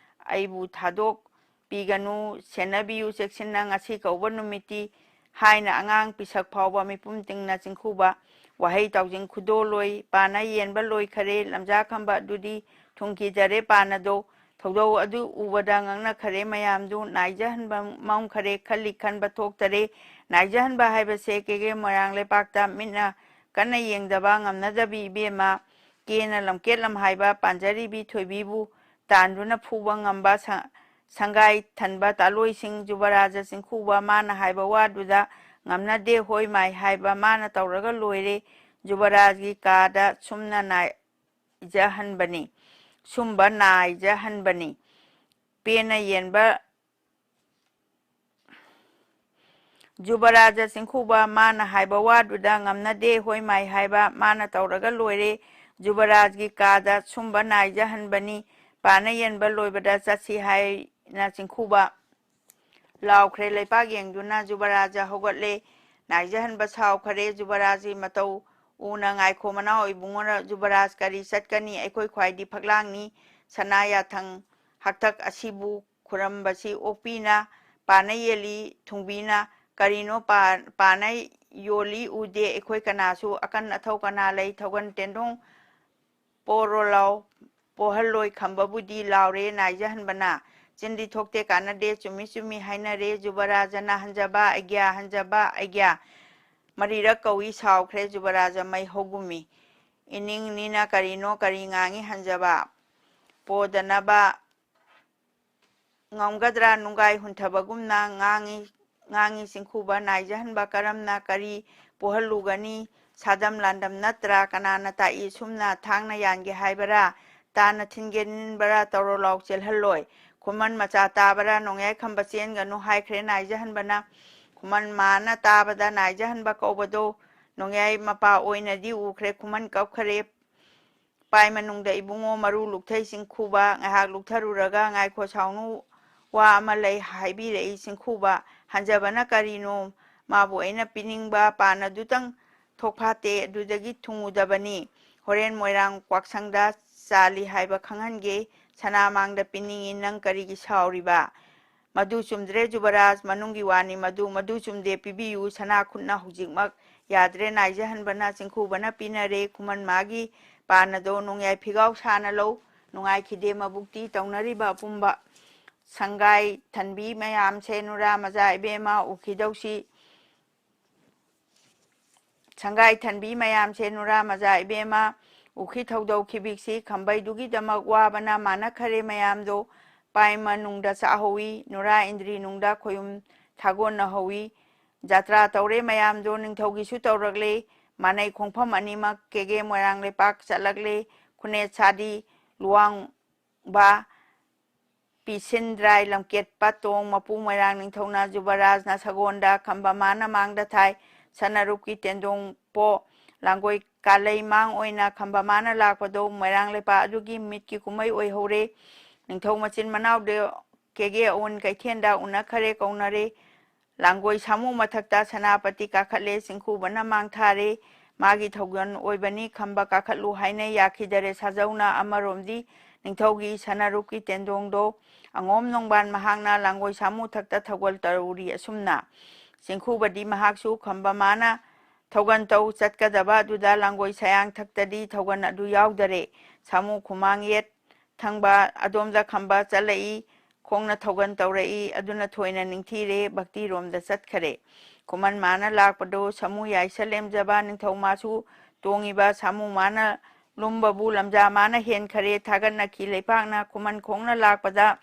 "ꯑꯩꯕꯨ ꯊꯥꯗꯣꯛ ꯄꯤꯒꯅꯨ, ꯁꯦꯟꯅꯕꯤꯌꯨ ꯆꯦꯛꯁꯤꯟꯅ, ꯉꯁꯤ ꯀꯧꯕ ꯅꯨꯃꯤꯠꯇꯤ" ꯍꯥꯏꯅ ꯑꯉꯥꯡ ꯄꯤꯁꯛ ꯐꯥꯎꯕ ꯃꯤꯄꯨꯝ ꯇꯤꯡꯅ ꯆꯤꯡꯈꯨꯕ ꯋꯥꯍꯩ ꯇꯥꯎꯖꯤꯡ ꯈꯨꯗꯣꯜ ꯂꯣꯏ ꯄꯥꯅ ꯌꯦꯟꯕ ꯂꯣꯏꯈꯔꯦ꯫ ꯂꯝꯖꯥ ꯈꯝꯕ ꯑꯗꯨꯗꯤ ꯊꯨꯡꯈꯤꯗꯔꯦ꯫ ꯄꯥꯅꯗꯣ ꯊꯧꯗꯧ ꯑꯗꯨ ꯎꯕꯗ ꯉꯛꯅꯈꯔꯦ ꯃꯌꯥꯝꯗꯨ꯫ ꯅꯥꯏꯖꯍꯟꯕ ꯃꯝꯈꯔꯦ꯫ ꯈꯜꯂꯤ ꯈꯟꯕ ꯊꯣꯛꯇꯔꯦ꯫ ꯅꯥꯏꯖꯍꯟꯕ ꯍꯥꯏꯕꯁꯦ ꯀꯦꯒꯦ ꯃꯣꯏꯔꯥꯡ ꯂꯩꯄꯥꯛꯇ ꯃꯤꯠꯅ ꯀꯟꯅ ꯌꯦꯡꯗꯕ ꯉꯝꯅꯗꯕꯤ ꯏꯕꯦꯝꯃ ꯀꯦꯅ ꯂꯝꯀꯦꯠꯂꯝ ꯍꯥꯏꯕ ꯄꯥꯟꯖꯔꯤꯕꯤ ꯊꯣꯏꯕꯤꯕꯨ ꯇꯥꯟꯗꯨꯅ ꯐꯨꯕ ꯉꯝꯕ ꯁ-, ꯁꯪꯒꯥꯏ ꯊꯟꯕ ꯇꯥꯂꯣꯏꯁꯤꯡ ꯖꯨꯕꯔꯥꯖ ꯆꯤꯡꯈꯨꯕ ꯃꯥꯅ ꯍꯥꯏꯕ ꯋꯥꯗꯨꯗ ꯉꯝꯅꯗꯦ ꯍꯣꯏ ꯃꯥꯏ ꯍꯥꯏꯕ ꯃꯥꯅ ꯇꯧꯔꯒ ꯂꯣꯏꯔꯦ꯫ ꯖꯨꯕꯔꯥꯖꯒꯤ ꯀꯥꯗ ꯁꯨꯝꯅ ꯅꯥꯏꯖꯍꯟꯕꯅꯤ, ꯁꯨꯝꯕ ꯅꯥꯏꯖꯍꯟꯕꯅꯤ꯫ ꯄꯦꯅ ꯌꯦꯟꯕ ꯖꯨꯕꯔꯥꯖ ꯆꯤꯡꯈꯨꯕ ꯃꯥꯅ ꯍꯥꯏꯕ ꯋꯥꯗꯨꯗ ꯉꯝꯅꯗꯦ ꯍꯣꯏ ꯃꯥꯏ ꯍꯥꯏꯕ ꯃꯥꯅ ꯇꯧꯔꯒ ꯂꯣꯏꯔꯦ꯫ ꯖꯨꯕꯔꯥꯖꯒꯤ ꯀꯥꯗ ꯁꯨꯝꯕ ꯅꯥꯏꯖꯍꯟꯕꯅꯤ꯫ ꯄꯥꯅ ꯌꯦꯟꯕ ꯂꯣꯏꯕꯗ ꯆꯠꯁꯤ ꯍꯥꯏꯅ ꯆꯤꯡꯈꯨꯕ ꯂꯥꯎꯈ꯭ꯔꯦ꯫ ꯂꯩꯄꯥꯛ ꯌꯦꯡꯗꯨꯅ ꯖꯨꯕꯔꯥꯖ ꯍꯧꯒꯠꯂꯦ꯫ ꯅꯥꯏꯖꯍꯟꯕ ꯁꯥꯎꯈꯔꯦ꯫ ꯖꯨꯕꯔꯥꯖꯒꯤ ꯃꯇꯧ ꯎꯅ ꯉꯥꯏꯈꯣ ꯃꯅꯥꯎ ꯏꯕꯨꯡꯉꯣ, ꯖꯨꯕꯔꯥꯖ ꯀꯔꯤ ꯆꯠꯀꯅꯤ? ꯑꯩꯈꯣꯏ ꯈ꯭ꯋꯥꯏꯗꯤ ꯐꯛꯂꯥꯡꯅꯤ꯫ ꯁꯅꯥ ꯌꯥꯊꯪ ꯍꯛꯊꯛ ꯑꯁꯤꯕꯨ ꯈꯨꯔꯝꯕꯁꯤ ꯑꯣꯛꯄꯤꯅ ꯄꯥꯅ ꯌꯦꯜꯂꯤ ꯊꯨꯡꯕꯤꯅ꯫ ꯀꯔꯤꯅꯣ ꯄꯥ-, ꯄꯥꯅ ꯌꯣꯜꯂꯤ ꯎꯗꯦ ꯑꯩꯈꯣꯏ ꯀꯅꯥꯁꯨ? ꯑꯀꯟ ꯑꯊꯧ ꯀꯅꯥ ꯂꯩ? ꯊꯧꯒꯟ ꯇꯦꯟꯗꯣꯡ ꯄꯣꯔꯣ ꯂꯥꯎ, ꯄꯣꯍꯜꯂꯣꯏ ꯈꯝꯕꯕꯨꯗꯤ ꯂꯥꯎꯔꯦ ꯅꯥꯏꯖꯍꯟꯕꯅ꯫ ꯆꯤꯟꯗꯤ ꯊꯣꯛꯇꯦ ꯀꯥꯟꯅꯗꯦ, ꯆꯨꯝꯃꯤ ꯆꯨꯝꯃꯤ ꯍꯥꯏꯅꯔꯦ꯫ ꯖꯨꯕꯔꯥꯖꯅ ꯍꯟꯖꯕ ꯑꯩꯒ꯭ꯌꯥ, ꯍꯟꯖꯕ ꯑꯩꯒ꯭ꯌꯥ꯫ ꯃꯔꯤꯔꯛ ꯀꯧꯏ ꯁꯥꯎꯈ꯭ꯔꯦ ꯖꯨꯕꯔꯥꯖ ꯃꯩ ꯍꯧꯒꯨꯝꯃꯤ꯫ ꯏꯅꯤꯡꯅꯤꯅ ꯀꯔꯤꯅꯣ ꯀꯔꯤ ꯉꯥꯡꯉꯤ ꯍꯟꯖꯕ? ꯄꯣꯗꯅꯕ ꯉꯝꯒꯗ꯭ꯔꯥ? ꯅꯨꯡꯒꯥꯏ ꯍꯨꯟꯊꯕꯒꯨꯝꯅ ꯉꯥꯡꯉꯤ, ꯉꯥꯡꯉꯤ ꯆꯤꯡꯈꯨꯕ ꯅꯥꯏꯖꯍꯟꯕ ꯀꯔꯝꯅ ꯀꯔꯤ ꯄꯣꯍꯜꯂꯨꯒꯅꯤ? ꯁꯥꯗꯝ ꯂꯥꯟꯗꯝ ꯅꯠꯇ꯭ꯔꯥ? ꯀꯅꯥꯅ ꯇꯥꯛꯏ ꯁꯨꯝꯅ ꯊꯥꯡꯅ ꯌꯥꯟꯒꯦ ꯍꯥꯏꯕꯔꯥ? ꯇꯥꯅ ꯊꯤꯟꯒꯦ ꯅꯤꯟꯕꯔꯥ? ꯇꯧꯔꯣ ꯂꯥꯎ ꯆꯦꯜꯍꯜꯂꯣꯏ꯫ ꯈꯨꯃꯟ ꯃꯆꯥ ꯇꯥꯕꯔꯥ? ꯅꯣꯡꯌꯥꯏ ꯈꯝꯕ ꯆꯦꯟꯒꯅꯨ ꯍꯥꯏꯈ꯭ꯔꯦ ꯅꯥꯏꯖꯍꯟꯕꯅ꯫ ꯈꯨꯃꯟ ꯃꯥꯅ ꯇꯥꯕꯗ ꯅꯥꯏꯖꯍꯟꯕ ꯀꯧꯕꯗꯣ ꯅꯣꯡꯌꯥꯏ ꯃꯄꯥ ꯑꯣꯏꯅꯗꯤ ꯎꯈ꯭ꯔꯦ꯫ ꯈꯨꯃꯟ ꯀꯞꯈꯔꯦ꯫ ꯄꯥꯏ ꯃꯅꯨꯡꯗ ꯏꯕꯨꯡꯉꯣ ꯃꯔꯨ ꯂꯨꯛꯊꯩ ꯆꯤꯡꯈꯨꯕ ꯉꯥꯏꯍꯥꯛ ꯂꯨꯛꯊꯔꯨꯔꯒ ꯉꯥꯏꯈꯣ ꯁꯥꯎꯅꯨ ꯋꯥ ꯑꯃ ꯂꯩ ꯍꯥꯏꯕꯤꯔꯛꯏ ꯆꯤꯡꯈꯨꯕ꯫ ꯍꯟꯖꯕꯅ ꯀꯔꯤꯅꯣ? ꯃꯥꯕꯨ ꯑꯩꯅ ꯄꯤꯅꯤꯡꯕ ꯄꯥꯟ ꯑꯗꯨꯇꯪ ꯊꯣꯛ ꯐꯥꯠꯇꯦ, ꯑꯗꯨꯗꯒꯤ ꯊꯨꯡꯉꯨꯗꯕꯅꯤ꯫ ꯍꯣꯔꯦꯟ ꯃꯣꯏꯔꯥꯡ ꯀ꯭ꯋꯥꯛꯁꯪꯗ ꯆꯥꯜꯂꯤ ꯍꯥꯏꯕ ꯈꯪꯍꯟꯒꯦ꯫ ꯁꯅꯥ ꯃꯥꯡꯗ ꯄꯤꯅꯤꯡꯏ, ꯅꯪ ꯀꯔꯤꯒꯤ ꯁꯥꯎꯔꯤꯕ? ꯃꯗꯨ ꯆꯨꯝꯗ꯭ꯔꯦ ꯖꯨꯕꯔꯥꯖ, ꯃꯅꯨꯡꯒꯤ ꯋꯥꯅꯤ ꯃꯗꯨ, ꯃꯗꯨ ꯆꯨꯝꯗꯦ, ꯄꯤꯕꯤꯌꯨ꯫ ꯁꯅꯥ ꯈꯨꯠꯅ ꯍꯧꯖꯤꯛꯃꯛ ꯌꯥꯗ꯭ꯔꯦ ꯅꯥꯏꯖꯍꯟꯕꯅ꯫ ꯆꯤꯡꯈꯨꯕꯅ ꯄꯤꯅꯔꯦ꯫ ꯈꯨꯃꯟ ꯃꯥꯒꯤ ꯄꯥꯟ ꯑꯗꯣ ꯅꯣꯡꯌꯥꯏ ꯐꯤꯒꯥꯎ ꯁꯥꯅ ꯂꯧ꯫ ꯅꯨꯡꯉꯥꯏꯈꯤꯗꯦ ꯃꯕꯨꯛꯇꯤ ꯇꯧꯅꯔꯤꯕ ꯑꯄꯨꯝꯕ꯫ ꯁꯪꯒꯥꯏ ꯊꯟꯕꯤ ꯃꯌꯥꯝꯁꯦ ꯅꯨꯔꯥ ꯃꯖꯥ ꯏꯕꯦꯝꯃ ꯎꯈꯤꯗꯧꯁꯤ꯫ ꯁꯪꯒꯥꯏ ꯊꯟꯕꯤ ꯃꯌꯥꯝꯁꯦ ꯅꯨꯔꯥ ꯃꯖꯥ ꯏꯕꯦꯝꯃ ꯎꯈꯤ ꯊꯧꯗꯧ ꯈꯤꯕꯤꯛꯁꯤ ꯈꯝꯕꯩꯗꯨꯒꯤꯗꯃꯛ ꯋꯥꯕꯅ ꯃꯥꯟꯅꯈꯔꯦ ꯃꯌꯥꯝꯗꯣ꯫ ꯄꯥꯏꯃ ꯅꯨꯡꯗ ꯆꯥꯍꯧꯏ, ꯅꯨꯔꯥ ꯏꯟꯗ꯭ꯔꯤ ꯅꯨꯡꯗ ꯈꯣꯌꯨꯝ ꯊꯥꯒꯣꯟꯅꯍꯧꯏ꯫ ꯖꯥꯇ꯭ꯔꯥ ꯇꯧꯔꯦ ꯃꯌꯥꯝꯗꯣ, ꯅꯤꯡꯊꯧꯒꯤꯁꯨ ꯇꯧꯔꯛꯂꯦ꯫ ꯃꯥꯟꯅꯩ ꯈꯣꯡꯐꯝ ꯑꯅꯤꯃꯛ ꯀꯦꯒꯦ ꯃꯣꯏꯔꯥꯡ ꯂꯩꯄꯥꯛ ꯆꯠꯂꯛꯂꯦ꯫ ꯈꯨꯅꯦꯠ ꯁꯥꯗꯤ ꯂꯨꯋꯥꯡꯕ ꯄꯤꯁꯤꯟꯗ꯭ꯔꯥꯏ ꯂꯝꯀꯦꯠꯄ ꯇꯣꯡ ꯃꯄꯨ ꯃꯣꯏꯔꯥꯡ ꯅꯤꯡꯊꯧꯅ ꯖꯨꯕꯔꯥꯖꯅ ꯁꯒꯣꯟꯗ ꯈꯝꯕ ꯃꯥꯅ ꯃꯥꯡꯗ ꯊꯥꯏ꯫ ꯁꯅꯥꯔꯨꯞꯀꯤ ꯇꯦꯟꯗꯣꯡ ꯄꯣ ꯂꯥꯡꯒꯣꯏ ꯀꯥꯂꯩ ꯃꯥꯡ ꯑꯣꯏꯅ ꯈꯝꯕ ꯃꯥꯅ ꯂꯥꯛꯄꯗꯣ ꯃꯣꯏꯔꯥꯡ ꯂꯩꯄꯥꯛ ꯑꯗꯨꯒꯤ ꯃꯤꯠꯀꯤ ꯀꯨꯝꯍꯩ ꯑꯣꯏꯍꯧꯔꯦ꯫ ꯅꯤꯡꯊꯧ ꯃꯆꯤꯟ ꯃꯅꯥꯎꯗ ꯀꯦꯒꯦ ꯑꯋꯨꯟ ꯀꯩꯊꯦꯜꯗ ꯎꯅꯈꯔꯦ ꯀꯧꯅꯔꯦ꯫ ꯂꯥꯡꯒꯣꯏ ꯁꯥꯃꯨ ꯃꯊꯛꯇ ꯁꯦꯅꯥꯄꯇꯤ ꯀꯥꯈꯠꯂꯦ, ꯆꯤꯡꯈꯨꯕꯅ ꯃꯥꯡ ꯊꯥꯔꯦ꯫ ꯃꯥꯒꯤ ꯊꯧꯒꯜ ꯑꯣꯏꯕꯅꯤ ꯈꯝꯕ ꯀꯥꯈꯠꯂꯨ ꯍꯥꯏꯅ ꯌꯥꯈꯤꯗꯔꯦ ꯁꯥꯖꯧꯅ꯫ ꯑꯃꯔꯣꯝꯗꯤ ꯅꯤꯡꯊꯧꯒꯤ ꯁꯅꯥꯔꯨꯞꯀꯤ ꯇꯦꯟꯗꯣꯡꯗꯣ ꯑꯉꯣꯝ ꯅꯣꯡꯕꯥꯟ ꯃꯍꯥꯛꯅ ꯂꯥꯡꯒꯣꯏ ꯁꯥꯃꯨ ꯊꯛꯇ ꯊꯧꯒꯜ ꯇꯧꯔꯤ ꯑꯁꯨꯝꯅ꯫ ꯆꯤꯡꯈꯨꯕꯗꯤ ꯃꯍꯥꯛꯁꯨ ꯈꯝꯕ ꯃꯥꯅ ꯊꯧꯒꯜ ꯇꯧ ꯆꯠꯀꯗꯕ ꯑꯗꯨꯗ ꯂꯥꯡꯒꯣꯏ ꯁꯌꯥꯡ ꯊꯛꯇꯗꯤ ꯊꯧꯒꯜ ꯑꯗꯨ ꯌꯥꯎꯗꯔꯦ꯫ ꯁꯥꯃꯨ ꯈꯨꯃꯥꯡ ꯌꯦꯠ ꯊꯪꯕ ꯑꯗꯣꯝꯗ ꯈꯝꯕ ꯆꯠꯂꯛꯏ, ꯈꯣꯡꯅ ꯊꯧꯒꯜ ꯇꯧꯔꯛꯏ, ꯑꯗꯨꯅ ꯊꯣꯏꯅ ꯅꯤꯡꯊꯤꯔꯦ, ꯚꯛꯇꯤꯔꯣꯝꯗ ꯆꯠꯈꯔꯦ꯫ ꯈꯨꯃꯟ ꯃꯥꯅ ꯂꯥꯛꯄꯗꯣ ꯁꯥꯃꯨ ꯌꯥꯏꯁ ꯂꯦꯝꯖꯕ ꯅꯤꯡꯊꯧ ꯃꯥꯁꯨ ꯇꯣꯡꯉꯤꯕ ꯁꯥꯃꯨ ꯃꯥꯅ ꯂꯨꯝꯕꯕꯨ ꯂꯝꯖꯥ ꯃꯥꯅ ꯍꯦꯟꯈꯔꯦ, ꯊꯥꯒꯠꯅꯈꯤ ꯂꯩꯄꯥꯛꯅ ꯈꯨꯃꯟ ꯈꯣꯡꯅ ꯂꯥꯛꯄꯗ꯫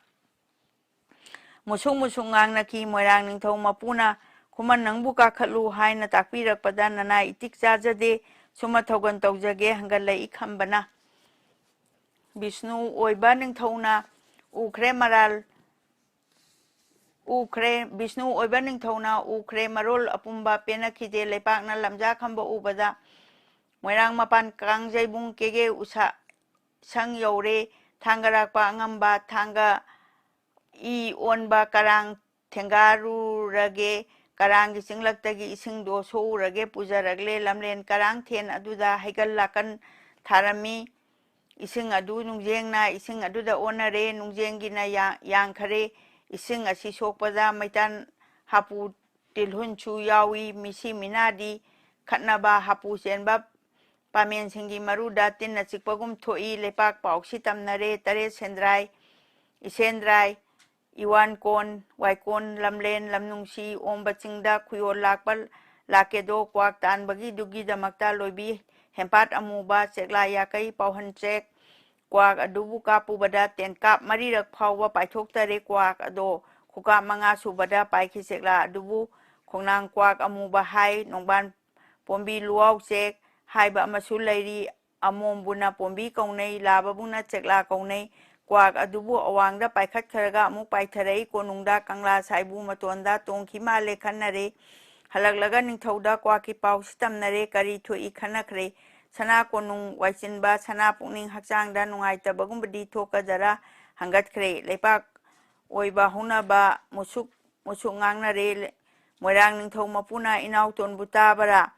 ꯃꯨꯁꯨꯛ ꯃꯨꯁꯨꯛ ꯉꯥꯡꯅꯈꯤ꯫ ꯃꯣꯏꯔꯥꯡ ꯅꯤꯡꯊꯧ ꯃꯄꯨꯅ ꯈꯨꯃꯟ ꯅꯪꯕꯨ ꯀꯥꯈꯠꯂꯨ ꯍꯥꯏꯅ ꯇꯥꯛꯄꯤꯔꯛꯄꯗ ꯅꯅꯥꯏ ꯏꯇꯤꯛ ꯆꯥꯖꯗꯦ, ꯁꯨꯝꯃ ꯊꯧꯒꯜ ꯇꯧꯖꯒꯦ ꯍꯪꯒꯠꯂꯛꯏ ꯈꯝꯕꯅ꯫ ꯕꯤꯁꯅꯨ ꯑꯣꯏꯕ ꯅꯤꯡꯊꯧꯅ ꯎꯈ꯭ꯔꯦ ꯃꯔꯥꯜ, ꯎꯈ꯭ꯔꯦ, ꯕꯤꯁꯅꯨ ꯑꯣꯏꯕ ꯅꯤꯡꯊꯧꯅ ꯎꯈ꯭ꯔꯦ ꯃꯔꯣꯜ ꯑꯄꯨꯝꯕ ꯄꯦꯟꯅꯈꯤꯗꯦ꯫ ꯂꯩꯄꯥꯛꯅ ꯂꯝꯖꯥ ꯈꯝꯕ ꯎꯕꯗ ꯃꯣꯏꯔꯥꯡ ꯃꯄꯥꯟ ꯀꯥꯡꯖꯩꯕꯨꯡ ꯀꯦꯒꯦ ꯎꯁꯥ ꯁꯪ ꯌꯧꯔꯦ꯫ ꯊꯥꯡꯒꯔꯥꯛꯄ ꯑꯉꯝꯕ ꯊꯥꯡꯒ ꯏ ꯑꯣꯟꯕ ꯀꯔꯥꯡ ꯊꯦꯡꯒꯥꯔꯨꯔꯒꯦ, ꯀꯔꯥꯡꯒꯤ ꯆꯤꯡꯂꯛꯇꯒꯤ ꯏꯁꯤꯡꯗꯣ ꯁꯣꯛꯎꯔꯒꯦ ꯄꯨꯖꯔꯛꯂꯦ꯫ ꯂꯝꯂꯦꯟ ꯀꯔꯥꯡꯊꯦꯟ ꯑꯗꯨꯗ ꯍꯩꯒꯜ ꯂꯥꯀꯟ ꯊꯥꯔꯝꯃꯤ꯫ ꯏꯁꯤꯡ ꯑꯗꯨ ꯅꯨꯡꯖꯦꯡꯅ ꯏꯁꯤꯡ ꯑꯗꯨꯗ ꯑꯣꯟꯅꯔꯦ, ꯅꯨꯡꯖꯦꯡꯒꯤꯅ ꯌꯥ-, ꯌꯥꯡꯈꯔꯦ꯫ ꯏꯁꯤꯡ ꯑꯁꯤ ꯁꯣꯛꯄꯗ ꯃꯩꯇꯥꯟ ꯍꯥꯄꯨ ꯇꯤꯜꯍꯨꯟꯁꯨ ꯌꯥꯎꯏ꯫ ꯃꯤꯁꯤ ꯃꯤꯅꯥꯗꯤ ꯈꯠꯅꯕ ꯍꯥꯄꯨ ꯆꯦꯟꯕ ꯄꯥꯃꯦꯟꯁꯤꯡꯒꯤ ꯃꯔꯨꯗ ꯇꯤꯟꯅ ꯆꯤꯛꯄꯒꯨꯝ ꯊꯣꯛꯏ꯫ ꯂꯩꯄꯥꯛ ꯄꯥꯎꯁꯤ ꯇꯝꯅꯔꯦ꯫ ꯇꯔꯦꯠ ꯁꯦꯟꯗ꯭ꯔꯥꯏ, ꯏꯁꯦꯟꯗ꯭ꯔꯥꯏ, ꯏꯋꯥꯟꯀꯣꯟ, ꯋꯥꯏꯀꯣꯟ, ꯂꯝꯂꯦꯟ, ꯂꯝꯅꯨꯡꯁꯤ, ꯑꯣꯝꯕ ꯆꯤꯡꯗ ꯈꯨꯌꯣꯜ ꯂꯥꯛꯄ ꯂꯥꯛꯀꯦꯗꯣ ꯀ꯭ꯋꯥꯛ ꯇꯥꯟꯕꯒꯤꯗꯨꯒꯤꯗꯃꯛꯇ ꯂꯣꯏꯕꯤ ꯍꯦꯝꯄꯥꯠ ꯑꯃꯨꯕ, ꯆꯦꯛꯂꯥ ꯌꯥꯀꯩ, ꯄꯥꯎꯍꯟ ꯆꯦꯛ, ꯀ꯭ꯋꯥꯛ ꯑꯗꯨꯕꯨ ꯀꯥꯞꯄꯨꯕꯗ ꯇꯦꯟꯀꯥꯞ ꯃꯔꯤꯔꯛ ꯐꯥꯎꯕ ꯄꯥꯏꯊꯣꯛꯇꯔꯦ꯫ ꯀ꯭ꯋꯥꯛ ꯑꯗꯣ ꯈꯨꯀꯥꯞ ꯃꯉꯥ ꯁꯨꯕꯗ ꯄꯥꯏꯈꯤ꯫ ꯆꯦꯛꯂꯥ ꯑꯗꯨꯕꯨ ꯈꯣꯡꯅꯥꯡ ꯀ꯭ꯋꯥꯛ ꯑꯃꯨꯕ ꯍꯥꯏ꯫ ꯅꯣꯡꯕꯥꯟ ꯄꯣꯝꯕꯤ ꯂꯨꯋꯥꯎ ꯆꯦꯛ ꯍꯥꯏꯕ ꯑꯃꯁꯨ ꯂꯩꯔꯤ꯫ ꯑꯃꯣꯝꯕꯨꯅ ꯄꯣꯝꯕꯤ ꯀꯧꯅꯩ, ꯂꯥꯕꯕꯨꯅ ꯆꯦꯛꯂꯥ ꯀꯧꯅꯩ꯫ ꯀ꯭ꯋꯥꯛ ꯑꯗꯨꯕꯨ ꯑꯋꯥꯡꯗ ꯄꯥꯏꯈꯠꯈ꯭ꯔꯒ ꯑꯃꯨꯛ ꯄꯥꯏꯊꯔꯛꯏ꯫ ꯀꯣꯅꯨꯡꯗ ꯀꯪꯂꯥ ꯁꯥꯏꯕꯨ ꯃꯇꯣꯟꯗ ꯇꯣꯡꯈꯤ ꯃꯥꯜꯂꯦ ꯈꯟꯅꯔꯦ꯫ ꯍꯜꯂꯛꯂꯒ ꯅꯤꯡꯊꯧꯗ ꯀ꯭ꯋꯥꯛꯀꯤ ꯄꯥꯎꯁꯤ ꯇꯝꯅꯔꯦ꯫ ꯀꯔꯤ ꯊꯣꯛꯏ ꯈꯟꯅꯈ꯭ꯔꯦ꯫ ꯁꯅꯥ ꯀꯣꯅꯨꯡ ꯋꯥꯏꯆꯤꯟꯕ, ꯁꯅꯥ ꯄꯨꯛꯅꯤꯡ ꯍꯛꯆꯥꯡꯗ ꯅꯨꯡꯉꯥꯏꯇꯕꯒꯨꯝꯕꯗꯤ ꯊꯣꯛꯀꯗꯔꯥ ꯍꯪꯒꯠꯈ꯭ꯔꯦ꯫ ꯂꯩꯄꯥꯛ ꯑꯣꯏꯕ ꯍꯧꯅꯕ ꯃꯨꯁꯨꯛ ꯃꯨꯁꯨꯛ ꯉꯥꯡꯅꯔꯦ꯫ ꯃꯣꯏꯔꯥꯡ ꯅꯤꯡꯊꯧ ꯃꯄꯨꯅ ꯏꯅꯥꯎꯇꯣꯟꯕꯨ ꯇꯥꯕꯔꯥ?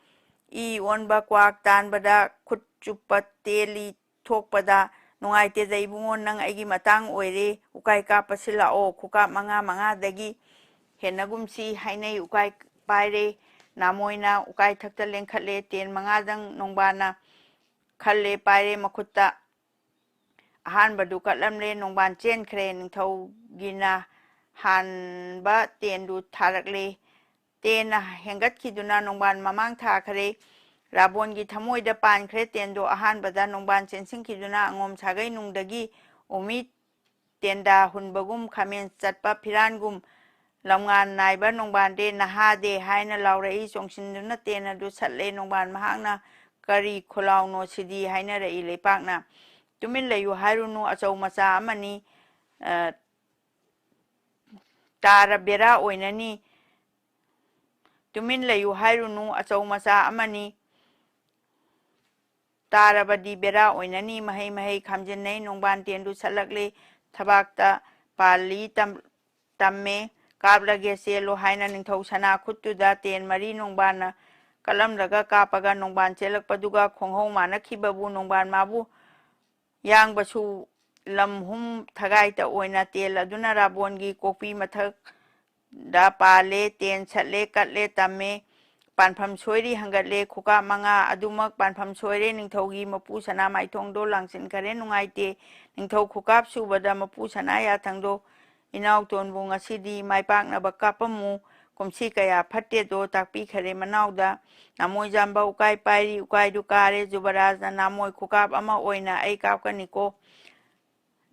ꯏ ꯑꯣꯟꯕ ꯀ꯭ꯋꯥꯛ ꯇꯥꯟꯕꯗ ꯈꯨꯠ ꯆꯨꯞꯄ ꯇꯦꯜꯂꯤ ꯊꯣꯛꯄꯗ ꯅꯨꯡꯉꯥꯏꯇꯦꯗ ꯏꯕꯨꯡꯉꯣ, ꯅꯪ ꯑꯩꯒꯤ ꯃꯇꯥꯡ ꯑꯣꯏꯔꯦ, ꯎꯀꯥꯏ ꯀꯥꯞꯄꯁꯤ ꯂꯥꯛꯑꯣ, ꯈꯨꯀꯥꯞ ꯃꯉꯥ ꯃꯉꯥꯗꯒꯤ ꯍꯦꯟꯅꯒꯨꯝꯁꯤ ꯍꯥꯏꯅꯩ꯫ ꯎꯀꯥꯏ ꯄꯥꯏꯔꯦ, ꯅꯥꯃꯣꯏꯅ ꯎꯀꯥꯏ ꯊꯛꯇ ꯂꯦꯡꯈꯠꯂꯦ, ꯇꯦꯟ ꯃꯉꯥꯗꯪ ꯅꯣꯡꯕꯥꯟꯅ ꯈꯜꯂꯦ, ꯄꯥꯏꯔꯦ ꯃꯈꯨꯠꯇ꯫ ꯑꯍꯥꯟꯕꯗꯨ ꯀꯠꯂꯝꯂꯦ, ꯅꯣꯡꯕꯥꯟ ꯆꯦꯟꯈ꯭ꯔꯦ꯫ ꯅꯤꯡꯊꯧꯒꯤꯅ ꯍꯥꯟꯕ ꯇꯦꯟꯗꯨ ꯊꯥꯔꯛꯂꯦ꯫ ꯇꯦꯟꯅ ꯍꯦꯟꯒꯠꯈꯤꯗꯨꯅ ꯅꯣꯡꯕꯥꯟ ꯃꯃꯥꯡ ꯊꯥꯈ꯭ꯔꯦ꯫ ꯔꯥꯕꯣꯟꯒꯤ ꯊꯃꯣꯏꯗ ꯄꯥꯟꯈ꯭ꯔꯦ ꯇꯦꯟꯗꯣ꯫ ꯑꯍꯥꯟꯕꯗ ꯅꯣꯡꯕꯥꯟ ꯆꯦꯟꯁꯤꯟꯈꯤꯗꯨꯅ ꯑꯉꯣꯝ ꯁꯥꯒꯩ ꯅꯨꯡꯗꯒꯤ ꯎꯃꯤ ꯇꯦꯟꯗꯥ ꯍꯨꯟꯕꯒꯨꯝ, ꯈꯥꯃꯦꯟ ꯆꯠꯄ ꯐꯤꯔꯥꯟꯒꯨꯝ ꯂꯝꯉꯥꯟ ꯅꯥꯏꯕ ꯅꯣꯡꯕꯥꯟꯗꯦ, ꯅꯍꯥꯗꯦ ꯍꯥꯏꯅ ꯂꯥꯎꯔꯛꯏ꯫ ꯆꯣꯡꯁꯤꯟꯗꯨꯅ ꯇꯦꯟ ꯑꯗꯨ ꯁꯠꯂꯦ꯫ ꯅꯣꯡꯕꯥꯟ ꯃꯍꯥꯛꯅ "ꯀꯔꯤ ꯈꯣꯜꯂꯥꯎꯅꯣ ꯁꯤꯗꯤ?" ꯍꯥꯏꯅꯔꯛꯏ꯫ ꯂꯩꯄꯥꯛꯅ "ꯇꯨꯃꯤꯟ ꯂꯩꯌꯨ ꯍꯥꯏꯔꯨꯅꯨ, ꯑꯆꯧ ꯃꯆꯥ ꯑꯃꯅꯤ, ꯑ, ꯇꯥꯔ ꯕꯦꯔꯥ ꯑꯣꯏꯅꯅꯤ꯫ ꯇꯨꯃꯤꯟ ꯂꯩꯌꯨ ꯍꯥꯏꯔꯨꯅꯨ, ꯑꯆꯧ ꯃꯆꯥ ꯑꯃꯅꯤ꯫ ꯇꯥꯔꯕꯗꯤ ꯕꯦꯔꯥ ꯑꯣꯏꯅꯅꯤ꯫" ꯃꯍꯩ ꯃꯍꯩ ꯈꯥꯝꯖꯤꯟꯅꯩ꯫ ꯅꯣꯡꯕꯥꯟ ꯇꯦꯟꯗꯨ ꯁꯠꯂꯛꯂꯦ꯫ ꯊꯕꯥꯛꯇ ꯄꯥꯜꯂꯤ ꯇꯝ-, ꯇꯝꯃꯦ꯫ "ꯀꯥꯞꯂꯒꯦ, ꯆꯦꯜꯂꯣ" ꯍꯥꯏꯅ ꯅꯤꯡꯊꯧ ꯁꯅꯥ ꯈꯨꯠꯇꯨꯗ ꯇꯦꯟ ꯃꯔꯤ ꯅꯣꯡꯕꯥꯟꯅ ꯀꯠꯂꯝꯂꯒ ꯀꯥꯞꯄꯒ ꯅꯣꯡꯕꯥꯟ ꯆꯦꯜꯂꯛꯄꯗꯨꯒ ꯈꯣꯡꯍꯧ ꯃꯥꯟꯅꯈꯤꯕꯕꯨ ꯅꯣꯡꯕꯥꯟ ꯃꯥꯕꯨ ꯌꯥꯡꯕꯁꯨ ꯂꯝꯍꯨꯝ ꯊꯒꯥꯏꯇ ꯑꯣꯏꯅ ꯇꯦꯜ ꯑꯗꯨꯅ ꯔꯥꯕꯣꯟꯒꯤ ꯀꯣꯛꯄꯤ ꯃꯊꯛ ꯗ ꯄꯥꯜꯂꯦ꯫ ꯇꯦꯟ ꯁꯠꯂꯦ, ꯀꯠꯂꯦ, ꯇꯝꯃꯦ꯫ ꯄꯥꯟꯐꯝ ꯁꯣꯏꯔꯤ ꯍꯪꯒꯠꯂꯦ꯫ ꯈꯨꯀꯥꯞ ꯃꯉꯥ ꯑꯗꯨꯃꯛ ꯄꯥꯟꯐꯝ ꯁꯣꯏꯔꯦ꯫ ꯅꯤꯡꯊꯧꯒꯤ ꯃꯄꯨ ꯁꯅꯥ ꯃꯥꯏꯊꯣꯡꯗꯣ ꯂꯥꯡꯁꯤꯟꯈꯔꯦ꯫ ꯅꯨꯡꯉꯥꯏꯇꯦ꯫ ꯅꯤꯡꯊꯧ ꯈꯨꯀꯥꯞ ꯁꯨꯕꯗ ꯃꯄꯨ ꯁꯅꯥ ꯌꯥꯊꯪꯗꯣ, "ꯏꯅꯥꯎꯇꯣꯟꯕꯨ ꯉꯁꯤꯗꯤ ꯃꯥꯏ ꯄꯥꯛꯅꯕ ꯀꯥꯞꯄꯝꯃꯨ, ꯀꯨꯝꯁꯤ ꯀꯌꯥ ꯐꯠꯇꯦꯗꯣ ꯇꯥꯛꯄꯤꯈꯔꯦ ꯃꯅꯥꯎꯗ꯫ ꯅꯥꯃꯣꯏ ꯖꯥꯝꯕ ꯎꯀꯥꯏ ꯄꯥꯏꯔꯤ, ꯎꯀꯥꯏꯗꯨ ꯀꯥꯔꯦ꯫ ꯖꯨꯕꯔꯥꯖꯅ ꯅꯥꯃꯣꯏ ꯈꯨꯀꯥꯞ ꯑꯃ ꯑꯣꯏꯅ ꯑꯩ ꯀꯥꯞꯀꯅꯤꯀꯣ꯫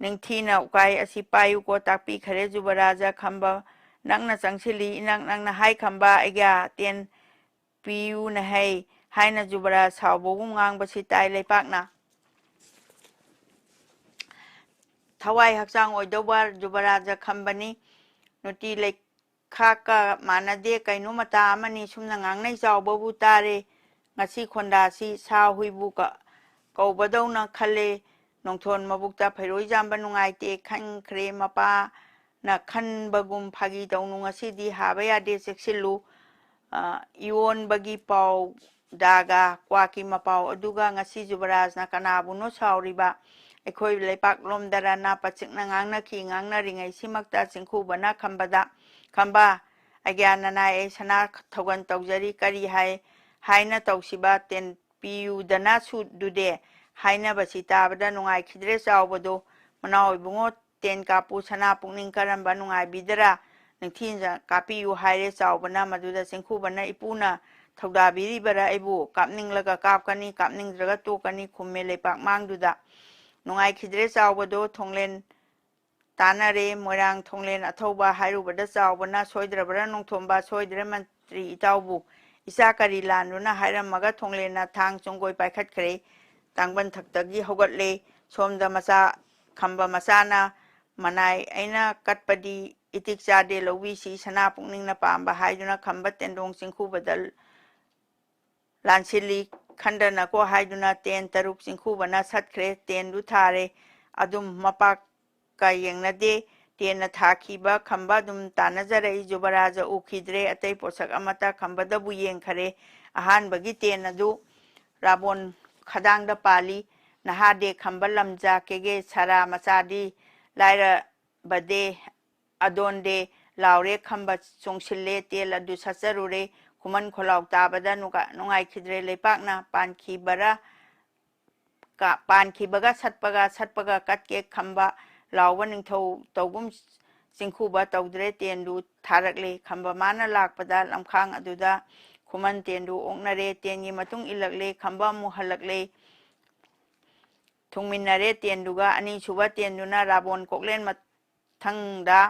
ꯅꯤꯡꯊꯤꯅ ꯎꯀꯥꯏ ꯑꯁꯤ ꯄꯥꯏꯌꯨꯀꯣ ꯇꯥꯛꯄꯤꯈꯔꯦ ꯖꯨꯕꯔꯥꯖ꯫ ꯈꯝꯕ ꯅꯛꯅ ꯆꯪꯁꯤꯜꯂꯤ꯫ ꯏꯅꯛ ꯅꯛꯅ ꯍꯥꯏ ꯈꯝꯕ, ꯑꯩꯒ꯭ꯌꯥ ꯇꯦꯟ ꯄꯤꯌꯨꯅ ꯍꯩ ꯍꯥꯏꯅ ꯖꯨꯕꯔꯥꯖ ꯁꯥꯎꯕꯒꯨꯝ ꯉꯥꯡꯕꯁꯤ ꯇꯥꯏ ꯂꯩꯄꯥꯛꯅ꯫ ꯊꯋꯥꯏ ꯍꯛꯆꯥꯡ ꯑꯣꯏꯗꯧꯕ ꯖꯨꯕꯔꯥꯖ ꯈꯝꯕꯅꯤ꯫ ꯅꯨꯇꯤ ꯂꯩꯈꯥꯛꯀ ꯃꯥꯟꯅꯗꯦ, ꯀꯩꯅꯣ ꯃꯇꯥ ꯑꯃꯅꯤ ꯁꯨꯝꯅ ꯉꯥꯡꯅꯩ ꯆꯥꯎꯕꯕꯨ ꯇꯥꯔꯦ꯫ ꯉꯁꯤ ꯈꯣꯟꯗꯥꯁꯤ ꯁꯥ ꯍꯨꯏꯕꯨ ꯀ-, ꯀꯧꯕꯗꯧꯅ ꯈꯜꯂꯦ꯫ ꯅꯣꯡꯊꯣꯟ ꯃꯕꯨꯛꯇ ꯐꯩꯔꯣꯏ ꯌꯥꯝꯕ ꯅꯨꯡꯉꯥꯏꯇꯦ ꯈꯟꯈ꯭ꯔꯦ꯫ ꯃꯄꯥꯅ ꯈꯟꯕꯒꯨꯝ ꯐꯥꯒꯤ ꯇꯧꯅꯨ, ꯉꯁꯤꯗꯤ ꯍꯥꯕ ꯌꯥꯗꯦ, ꯆꯦꯛꯁꯤꯜꯂꯨ꯫ ꯑ, ꯏꯌꯣꯟꯕꯒꯤ ꯄꯥꯎ ꯗꯥꯒ ꯀ꯭ꯋꯥꯛꯀꯤ ꯃꯄꯥꯎ ꯑꯗꯨꯒ ꯉꯁꯤ ꯖꯨꯕꯔꯥꯖꯅ ꯀꯅꯥꯕꯨꯅꯣ ꯁꯥꯎꯔꯤꯕ? ꯑꯩꯈꯣꯏ ꯂꯩꯄꯥꯛꯂꯣꯝꯗꯔꯅ ꯄꯆꯤꯛꯅ ꯉꯥꯡꯅꯈꯤ꯫ ꯉꯥꯡꯅꯔꯤꯉꯩꯁꯤꯃꯛꯇ ꯆꯤꯡꯈꯨꯕꯅ ꯈꯝꯕꯗ, "ꯈꯝꯕ, ꯑꯩꯒ꯭ꯌꯥ ꯅꯅꯥꯏ ꯑꯩ ꯁꯅꯥ ꯊꯧꯒꯟ ꯇꯧꯖꯔꯤ, ꯀꯔꯤ ꯍꯥꯏ ꯍꯥꯏꯅ ꯇꯧꯁꯤꯕ? ꯇꯦꯟ ꯄꯤꯌꯨꯗꯅ ꯁꯨꯗꯨꯗꯦ?" ꯍꯥꯏꯅꯕꯁꯤ ꯇꯥꯕꯗ ꯅꯨꯡꯉꯥꯏꯈꯤꯗ꯭ꯔꯦ ꯆꯥꯎꯕꯗꯣ꯫ "ꯃꯅꯥꯎ ꯏꯕꯨꯡꯉꯣ, ꯇꯦꯟ ꯀꯥꯞꯄꯨ ꯁꯅꯥ ꯄꯨꯛꯅꯤꯡ ꯀꯔꯝꯕ ꯅꯨꯡꯉꯥꯏꯕꯤꯗꯔꯥ? ꯅꯤꯡꯊꯤꯅ ꯀꯥꯞꯄꯤꯌꯨ" ꯍꯥꯏꯔꯦ ꯆꯥꯎꯕꯅ꯫ ꯃꯗꯨꯗ ꯆꯤꯡꯈꯨꯕꯅ, "ꯏꯄꯨꯅ ꯊꯧꯗꯥꯕꯤꯔꯤꯕꯔꯥ ꯑꯩꯕꯨ? ꯀꯥꯞꯅꯤꯡꯂꯒ ꯀꯥꯞꯀꯅꯤ, ꯀꯥꯞꯅꯤꯡꯗ꯭ꯔꯒ ꯇꯣꯛꯀꯅꯤ" ꯈꯨꯝꯃꯦ ꯂꯩꯄꯥꯛ ꯃꯥꯡꯗꯨꯗ꯫ ꯅꯨꯡꯉꯥꯏꯈꯤꯗ꯭ꯔꯦ ꯆꯥꯎꯕꯗꯣ꯫ ꯊꯣꯡꯂꯦꯟ ꯇꯥꯟꯅꯔꯦ꯫ ꯃꯣꯏꯔꯥꯡ ꯊꯣꯡꯂꯦꯟ ꯑꯊꯧꯕ ꯍꯥꯏꯔꯨꯕꯗ ꯆꯥꯎꯕꯅ, "ꯁꯣꯏꯗ꯭ꯔꯕ꯭ꯔꯥ ꯅꯣꯡꯊꯣꯝꯕ? ꯁꯣꯏꯗ꯭ꯔꯦ ꯃꯟꯇ꯭ꯔꯤ ꯏꯇꯥꯎꯕꯨ꯫ ꯏꯆꯥ ꯀꯔꯤ ꯂꯥꯟꯗꯨꯅ?" ꯍꯥꯏꯔꯝꯃꯒ ꯊꯣꯡꯂꯦꯟꯅ ꯊꯥꯡ ꯆꯣꯡꯒꯣꯏ ꯄꯥꯏꯈꯠꯈ꯭ꯔꯦ꯫ ꯇꯥꯡꯕꯟ ꯊꯛꯇꯒꯤ ꯍꯧꯒꯠꯂꯦ꯫ ꯁꯣꯝꯗ ꯃꯆꯥ ꯈꯝꯕ ꯃꯆꯥꯅ, "ꯃꯅꯥꯏ ꯑꯩꯅ ꯀꯠꯄꯗꯤ ꯏꯇꯤꯛ ꯆꯥꯗꯦ, ꯂꯧꯕꯤꯁꯤ, ꯁꯅꯥ ꯄꯨꯛꯅꯤꯡꯅ ꯄꯥꯝꯕ" ꯍꯥꯏꯗꯨꯅ ꯈꯝꯕ ꯇꯦꯟꯗꯣꯡ ꯆꯤꯡꯈꯨꯕꯗ ꯂꯥꯟꯁꯤꯜꯂꯤ꯫ "ꯈꯟꯗꯅꯀꯣ" ꯍꯥꯏꯗꯨꯅ ꯇꯦꯟ ꯇꯔꯨꯛ ꯆꯤꯡꯈꯨꯕꯅ ꯁꯠꯈ꯭ꯔꯦ꯫ ꯇꯦꯟꯗꯨ ꯊꯥꯔꯦ꯫ ꯑꯗꯨꯝ ꯃꯄꯥꯛꯀ ꯌꯦꯡꯅꯗꯦ꯫ ꯇꯦꯟꯅ ꯊꯥꯈꯤꯕ ꯈꯝꯕ ꯑꯗꯨꯝ ꯇꯥꯟꯅꯖꯔꯛꯏ꯫ ꯖꯨꯕꯔꯥꯖ ꯎꯈꯤꯗ꯭ꯔꯦ꯫ ꯑꯇꯩ ꯄꯣꯠꯁꯛ ꯑꯃꯠꯇ ꯈꯝꯕꯗꯕꯨ ꯌꯦꯡꯈꯔꯦ꯫ ꯑꯍꯥꯟꯕꯒꯤ ꯇꯦꯟ ꯑꯗꯨ ꯔꯥꯕꯣꯟ ꯈꯗꯥꯡꯗ ꯄꯥꯜꯂꯤ꯫ "ꯅꯍꯥꯗꯦ ꯈꯝꯕ ꯂꯝꯖꯥ ꯀꯦꯒꯦ ꯁꯥꯔꯥ ꯃꯆꯥꯗꯤ ꯂꯥꯏꯔꯕꯗꯦ ꯑꯗꯣꯟꯗꯦ" ꯂꯥꯎꯔꯦ꯫ ꯈꯝꯕ ꯆꯣꯡꯁꯤꯜꯂꯦ꯫ ꯇꯦꯟ ꯑꯗꯨ ꯁꯠꯆꯔꯨꯔꯦ꯫ ꯈꯨꯃꯟ ꯈꯣꯜꯂꯥꯎ ꯇꯥꯕꯗ ꯅꯨꯡꯉꯥ-, ꯅꯨꯡꯉꯥꯏꯈꯤꯗ꯭ꯔꯦ ꯂꯩꯄꯥꯛꯅ꯫ "ꯄꯥꯟꯈꯤꯕꯔꯥ?" ꯀ-, ꯄꯥꯟꯈꯤꯕꯒ ꯁꯠꯄꯒ, ꯁꯠꯄꯒ ꯀꯠꯀꯦ ꯈꯝꯕ ꯂꯥꯎꯕ ꯅꯤꯡꯊꯧ ꯇꯧꯒꯨꯝ ꯆꯤꯡꯈꯨꯕ ꯇꯧꯗ꯭ꯔꯦ, ꯇꯦꯟꯗꯨ ꯊꯥꯔꯛꯂꯦ꯫ ꯈꯝꯕ ꯃꯥꯅ ꯂꯥꯛꯄꯗ ꯂꯝꯈꯥꯡ ꯑꯗꯨꯗ ꯈꯨꯃꯟ ꯇꯦꯟꯗꯨ ꯑꯣꯛꯅꯔꯦ꯫ ꯇꯦꯟꯒꯤ ꯃꯇꯨꯡ ꯏꯜꯂꯛꯂꯦ꯫ ꯈꯝꯕ ꯑꯃꯨꯛ ꯍꯜꯂꯛꯂꯦ꯫ ꯊꯨꯡꯃꯤꯟꯅꯔꯦ ꯇꯦꯟꯗꯨꯒ꯫ ꯑꯅꯤꯁꯨꯕ ꯇꯦꯟꯗꯨꯅ ꯔꯥꯕꯣꯟ ꯀꯣꯛꯂꯦꯟ ꯃꯊꯪꯗ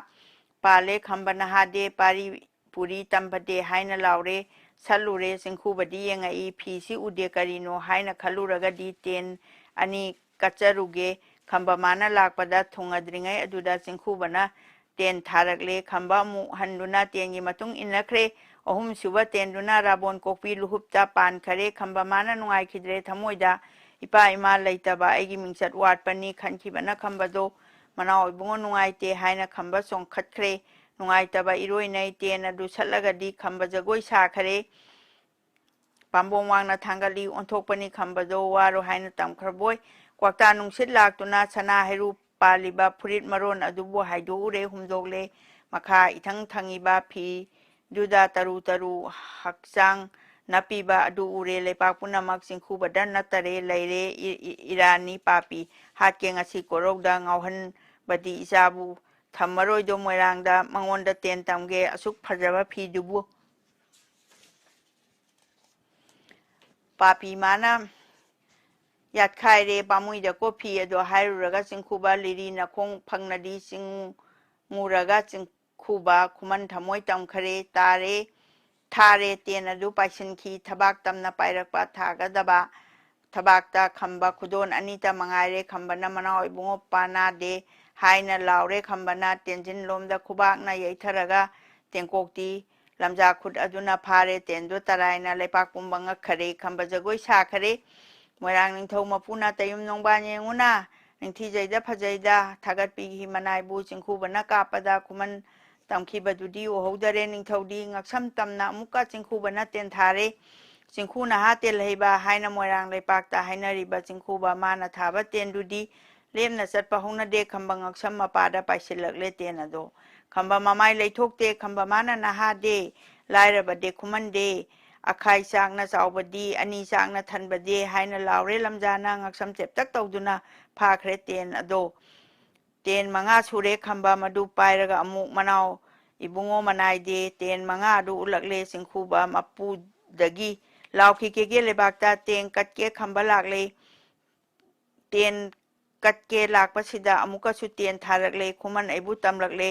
ꯄꯥꯜꯂꯦ꯫ ꯈꯝꯕ ꯅꯍꯥꯗꯦ, ꯄꯥꯔꯤ ꯄꯨꯔꯤ ꯇꯝꯕꯗꯦ ꯍꯥꯏꯅ ꯂꯥꯎꯔꯦ꯫ ꯁꯠꯂꯨꯔꯦ꯫ ꯆꯤꯡꯈꯨꯕꯗꯤ ꯌꯦꯡꯉꯛꯏ꯫ ꯐꯤꯁꯤ ꯎꯗꯦ, ꯀꯔꯤꯅꯣ ꯍꯥꯏꯅ ꯈꯜꯂꯨꯔꯒꯗꯤ ꯇꯦꯟ ꯑꯅꯤ ꯀꯠꯆꯔꯨꯒꯦ꯫ ꯈꯝꯕ ꯃꯥꯅ ꯂꯥꯛꯄꯗ ꯊꯨꯡꯉꯗ꯭ꯔꯤꯉꯩ ꯑꯗꯨꯗ ꯆꯤꯡꯈꯨꯕꯅ ꯇꯦꯟ ꯊꯥꯔꯛꯂꯦ꯫ ꯈꯝꯕ ꯑꯃꯨꯛ ꯍꯟꯗꯨꯅ ꯇꯦꯟꯒꯤ ꯃꯇꯨꯡ ꯏꯟꯅꯈ꯭ꯔꯦ꯫ ꯑꯍꯨꯝꯁꯨꯕ ꯇꯦꯟꯗꯨꯅ ꯔꯥꯕꯣꯟ ꯀꯣꯛꯄꯤ ꯂꯨꯍꯨꯞꯇ ꯄꯥꯟꯈꯔꯦ꯫ ꯈꯝꯕ ꯃꯥꯅ ꯅꯨꯡꯉꯥꯏꯈꯤꯗ꯭ꯔꯦ ꯊꯃꯣꯏꯗ꯫ "ꯏꯄꯥ ꯏꯃꯥ ꯂꯩꯇꯕ ꯑꯩꯒꯤ ꯃꯤꯡꯆꯠ ꯋꯥꯠꯄꯅꯤ" ꯈꯟꯈꯤꯕꯅ ꯈꯝꯕꯗꯣ "ꯃꯅꯥꯎ ꯏꯕꯨꯡꯉꯣ ꯅꯨꯡꯉꯥꯏꯇꯦ" ꯍꯥꯏꯅ ꯈꯝꯕ ꯆꯣꯡꯈꯠꯈ꯭ꯔꯦ꯫ ꯅꯨꯡꯉꯥꯏꯇꯕ ꯏꯔꯣꯏꯅꯩ꯫ ꯇꯦꯟ ꯑꯗꯨ ꯁꯠꯂꯒꯗꯤ ꯈꯝꯕ ꯖꯒꯣꯏ ꯁꯥꯈꯔꯦ꯫ ꯄꯥꯝꯕꯣꯝ ꯋꯥꯡꯅ ꯊꯥꯡꯒꯠꯂꯤ꯫ ꯑꯣꯟꯊꯣꯛꯄꯅꯤ ꯈꯝꯕꯗꯣ ꯋꯥꯔꯣ ꯍꯥꯏꯅ ꯇꯝꯈ꯭ꯔꯕꯣꯏ꯫ ꯀ꯭ꯋꯥꯛꯇꯥ ꯅꯨꯡꯁꯤꯠ ꯂꯥꯛꯇꯨꯅ ꯁꯅꯥ ꯍꯩꯔꯨ ꯄꯥꯜꯂꯤꯕ ꯐꯨꯔꯤꯠ ꯃꯔꯣꯟ ꯑꯗꯨꯕꯨ ꯍꯥꯏꯗꯣꯛꯎꯔꯦ, ꯍꯨꯝꯗꯣꯛꯂꯦ꯫ ꯃꯈꯥ ꯏꯊꯪ ꯊꯪꯉꯤꯕ ꯐꯤꯗꯨꯗ ꯇꯔꯨ ꯇꯔꯨ ꯍꯛꯆꯥꯡ ꯅꯞꯄꯤꯕ ꯑꯗꯨ ꯎꯔꯦ꯫ ꯂꯩꯄꯥꯛ ꯄꯨꯝꯅꯃꯛ ꯆꯤꯡꯈꯨꯕꯗ ꯅꯠꯇꯔꯦ ꯂꯩꯔꯦ꯫ E-, E-, Irani ꯄꯥꯄꯤ꯫ ꯍꯥꯠꯀꯦ ꯉꯁꯤ ꯀꯣꯔꯧꯗ ꯉꯥꯎꯍꯟꯕꯗꯤ ꯏꯆꯥꯕꯨ ꯊꯝꯃꯔꯣꯏꯗꯣ ꯃꯣꯏꯔꯥꯡꯗ꯫ ꯃꯉꯣꯟꯗ ꯇꯦꯟ ꯇꯝꯒꯦ ꯑꯁꯨꯛ ꯐꯖꯕ ꯐꯤꯗꯨꯕꯨ꯫ ꯄꯥꯄꯤ ꯃꯥꯅ ꯌꯥꯠꯈꯥꯏꯔꯦ ꯄꯥꯝꯃꯨꯏꯗꯀꯣ ꯐꯤ ꯑꯗꯣ ꯍꯥꯏꯔꯨꯔꯒ ꯆꯤꯡꯈꯨꯕ ꯂꯤꯔꯤ ꯅꯈꯣꯡ ꯐꯪꯅꯗꯤ ꯆꯤꯡꯉꯨꯔꯒ ꯆꯤꯡꯈꯨꯕ ꯈꯨꯃꯟ ꯊꯃꯣꯏ ꯇꯝꯈꯔꯦ꯫ ꯇꯥꯔꯦ, ꯊꯥꯔꯦ ꯇꯦꯟ ꯑꯗꯨ ꯄꯥꯏꯁꯤꯟꯈꯤ꯫ ꯊꯕꯥꯛ ꯇꯝꯅ ꯄꯥꯏꯔꯛꯄ ꯊꯥꯒꯗꯕ ꯊꯕꯥꯛꯇ ꯈꯝꯕ ꯈꯨꯗꯣꯟ ꯑꯅꯤꯇ ꯃꯉꯥꯏꯔꯦ꯫ ꯈꯝꯕꯅ "ꯃꯅꯥꯎ ꯏꯕꯨꯡꯉꯣ ꯄꯥꯅꯥꯗꯦ" ꯍꯥꯏꯅ ꯂꯥꯎꯔꯦ꯫ ꯈꯝꯕꯅ ꯇꯦꯟꯖꯤꯟꯂꯣꯝꯗ ꯈꯨꯕꯥꯛꯅ ꯌꯩꯊꯔꯒ ꯇꯦꯡꯀꯣꯛꯇꯤ ꯂꯝꯖꯥ ꯈꯨꯠ ꯑꯗꯨꯅ ꯐꯥꯔꯦ꯫ ꯇꯦꯟꯗꯨ ꯇꯔꯥꯏꯅ ꯂꯩꯄꯥꯛ ꯄꯨꯝꯕ ꯉꯛꯈꯔꯦ꯫ ꯈꯝꯕ ꯖꯒꯣꯏ ꯁꯥꯈꯔꯦ꯫ ꯃꯣꯏꯔꯥꯡ ꯅꯤꯡꯊꯧ ꯃꯄꯨꯅ "ꯇꯌꯨꯝ ꯅꯣꯡꯕꯥꯟ ꯌꯦꯡꯉꯨꯅ, ꯅꯤꯡꯊꯤꯖꯩꯗ ꯐꯖꯩꯗ" ꯊꯥꯒꯠꯄꯤꯈꯤ꯫ ꯃꯅꯥꯏꯕꯨ ꯆꯤꯡꯈꯨꯕꯅ ꯀꯥꯞꯄꯗ ꯈꯨꯃꯟ ꯇꯝꯈꯤꯕꯗꯨꯗꯤ ꯎꯍꯧꯗꯔꯦ꯫ ꯅꯤꯡꯊꯧꯗꯤ ꯉꯛꯁꯝ ꯇꯝꯅ ꯑꯃꯨꯛꯀ ꯆꯤꯡꯈꯨꯕꯅ ꯇꯦꯟꯊꯥꯔꯦ꯫ "ꯆꯤꯡꯈꯨ ꯅꯍꯥ ꯇꯦꯜꯍꯩꯕ" ꯍꯥꯏꯅ ꯃꯣꯏꯔꯥꯡ ꯂꯩꯄꯥꯛꯇ ꯍꯥꯏꯅꯔꯤꯕ ꯆꯤꯡꯈꯨꯕ ꯃꯥꯅ ꯊꯥꯕ ꯇꯦꯟꯗꯨꯗꯤ ꯂꯦꯞꯅ ꯆꯠꯄ ꯍꯧꯅꯗꯦ꯫ ꯈꯝꯕ ꯉꯛꯁꯝ ꯃꯄꯥꯗ ꯄꯥꯏꯁꯤꯜꯂꯛꯂꯦ ꯇꯦꯟ ꯑꯗꯣ꯫ ꯈꯝꯕ ꯃꯃꯥꯏ ꯂꯩꯊꯣꯛꯇꯦ꯫ ꯈꯝꯕ ꯃꯥꯅ "ꯅꯍꯥꯗꯦ, ꯂꯥꯏꯔꯕꯗꯦ ꯈꯨꯃꯟꯗꯦ, ꯑꯈꯥꯏ ꯆꯥꯛꯅ ꯆꯥꯎꯕꯗꯤ, ꯑꯅꯤ ꯆꯥꯛꯅ ꯊꯟꯕꯗꯦ" ꯍꯥꯏꯅ ꯂꯥꯎꯔꯦ꯫ ꯂꯝꯖꯥꯅ ꯉꯛꯁꯝ ꯆꯦꯞꯇꯛ ꯇꯧꯗꯨꯅ ꯐꯥꯈ꯭ꯔꯦ ꯇꯦꯟ ꯑꯗꯣ꯫ ꯇꯦꯟ ꯃꯉꯥ ꯁꯨꯔꯦ ꯈꯝꯕ ꯃꯗꯨ ꯄꯥꯏꯔꯒ ꯑꯃꯨꯛ ꯃꯅꯥꯎ ꯏꯕꯨꯡꯉꯣ ꯃꯅꯥꯏꯗꯦ ꯇꯦꯟ ꯃꯉꯥ ꯑꯗꯨ ꯎꯠꯂꯛꯂꯦ ꯆꯤꯡꯈꯨꯕ ꯃꯄꯨꯗꯒꯤ꯫ "ꯂꯥꯎꯈꯤꯒꯦꯒꯦ ꯂꯩꯕꯥꯛꯇ ꯇꯦꯟ ꯀꯠꯀꯦ ꯈꯝꯕ ꯂꯥꯛꯂꯦ꯫ ꯇꯦꯟ ꯀꯠꯀꯦ ꯂꯥꯛꯄꯁꯤꯗ ꯑꯃꯨꯛꯀꯁꯨ ꯇꯦꯟ ꯊꯥꯔꯛꯂꯦ꯫ ꯈꯨꯃꯟ ꯑꯩꯕꯨ ꯇꯝꯂꯛꯂꯦ꯫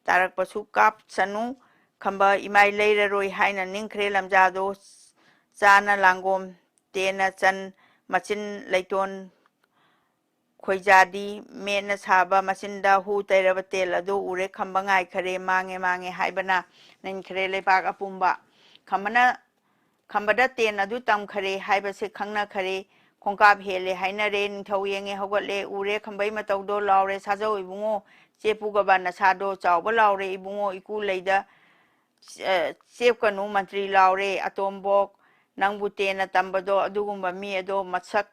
ꯇꯥꯔꯛꯄꯁꯨ ꯀꯥꯞꯁꯅꯨ ꯈꯝꯕ ꯏꯃꯥꯏ ꯂꯩꯔꯔꯣꯏ" ꯍꯥꯏꯅ ꯅꯤꯡꯈ꯭ꯔꯦ ꯂꯝꯖꯥꯗꯣ꯫ ꯆꯥꯅ ꯂꯥꯡꯒꯣꯝ ꯇꯦꯟꯅ ꯆꯟ ꯃꯆꯤꯟ ꯂꯩꯇꯣꯟ ꯈꯣꯏꯖꯥꯗꯤ ꯃꯦꯠꯅ ꯁꯥꯕ ꯃꯆꯤꯟꯗ ꯍꯨ ꯇꯩꯔꯕ ꯇꯦꯜ ꯑꯗꯨ ꯎꯔꯦ ꯈꯝꯕ ꯉꯥꯏꯈꯔꯦ꯫ "ꯃꯥꯡꯉꯦ, ꯃꯥꯡꯉꯦ" ꯍꯥꯏꯕꯅ ꯅꯤꯟꯈꯔꯦ ꯂꯩꯄꯥꯛ ꯑꯄꯨꯝꯕ꯫ ꯈꯝꯕꯅ, ꯈꯝꯕꯗ ꯇꯦꯟ ꯑꯗꯨ ꯇꯝꯈꯔꯦ ꯍꯥꯏꯕꯁꯦ ꯈꯪꯅꯈꯔꯦ꯫ ꯈꯣꯡꯀꯥꯞ ꯍꯦꯜꯂꯦ ꯍꯥꯏꯅꯔꯦ꯫ ꯅꯤꯡꯊꯧ ꯌꯦꯡꯉꯦ ꯍꯧꯒꯠꯂꯦ꯫ "ꯎꯔꯦ ꯈꯝꯕꯩ ꯃꯇꯧꯗꯣ" ꯂꯥꯎꯔꯦ꯫ "ꯁꯥꯖꯧ ꯏꯕꯨꯡꯉꯣ, ꯆꯦ ꯄꯨꯒꯕ ꯅꯁꯥꯗꯣ ꯆꯥꯎꯕ" ꯂꯥꯎꯔꯦ꯫ "ꯏꯕꯨꯡꯉꯣ ꯏꯀꯨ ꯂꯩꯗ ꯑ, ꯆꯦꯞꯀꯅꯨ ꯃꯟꯇ꯭ꯔꯤ" ꯂꯥꯎꯔꯦ꯫ "ꯑꯇꯣꯝꯕꯣꯛ, ꯅꯪꯕꯨ ꯇꯦꯟꯅ ꯇꯝꯕꯗꯣ ꯑꯗꯨꯒꯨꯝꯕ ꯃꯤ ꯑꯗꯣ ꯃꯁꯛ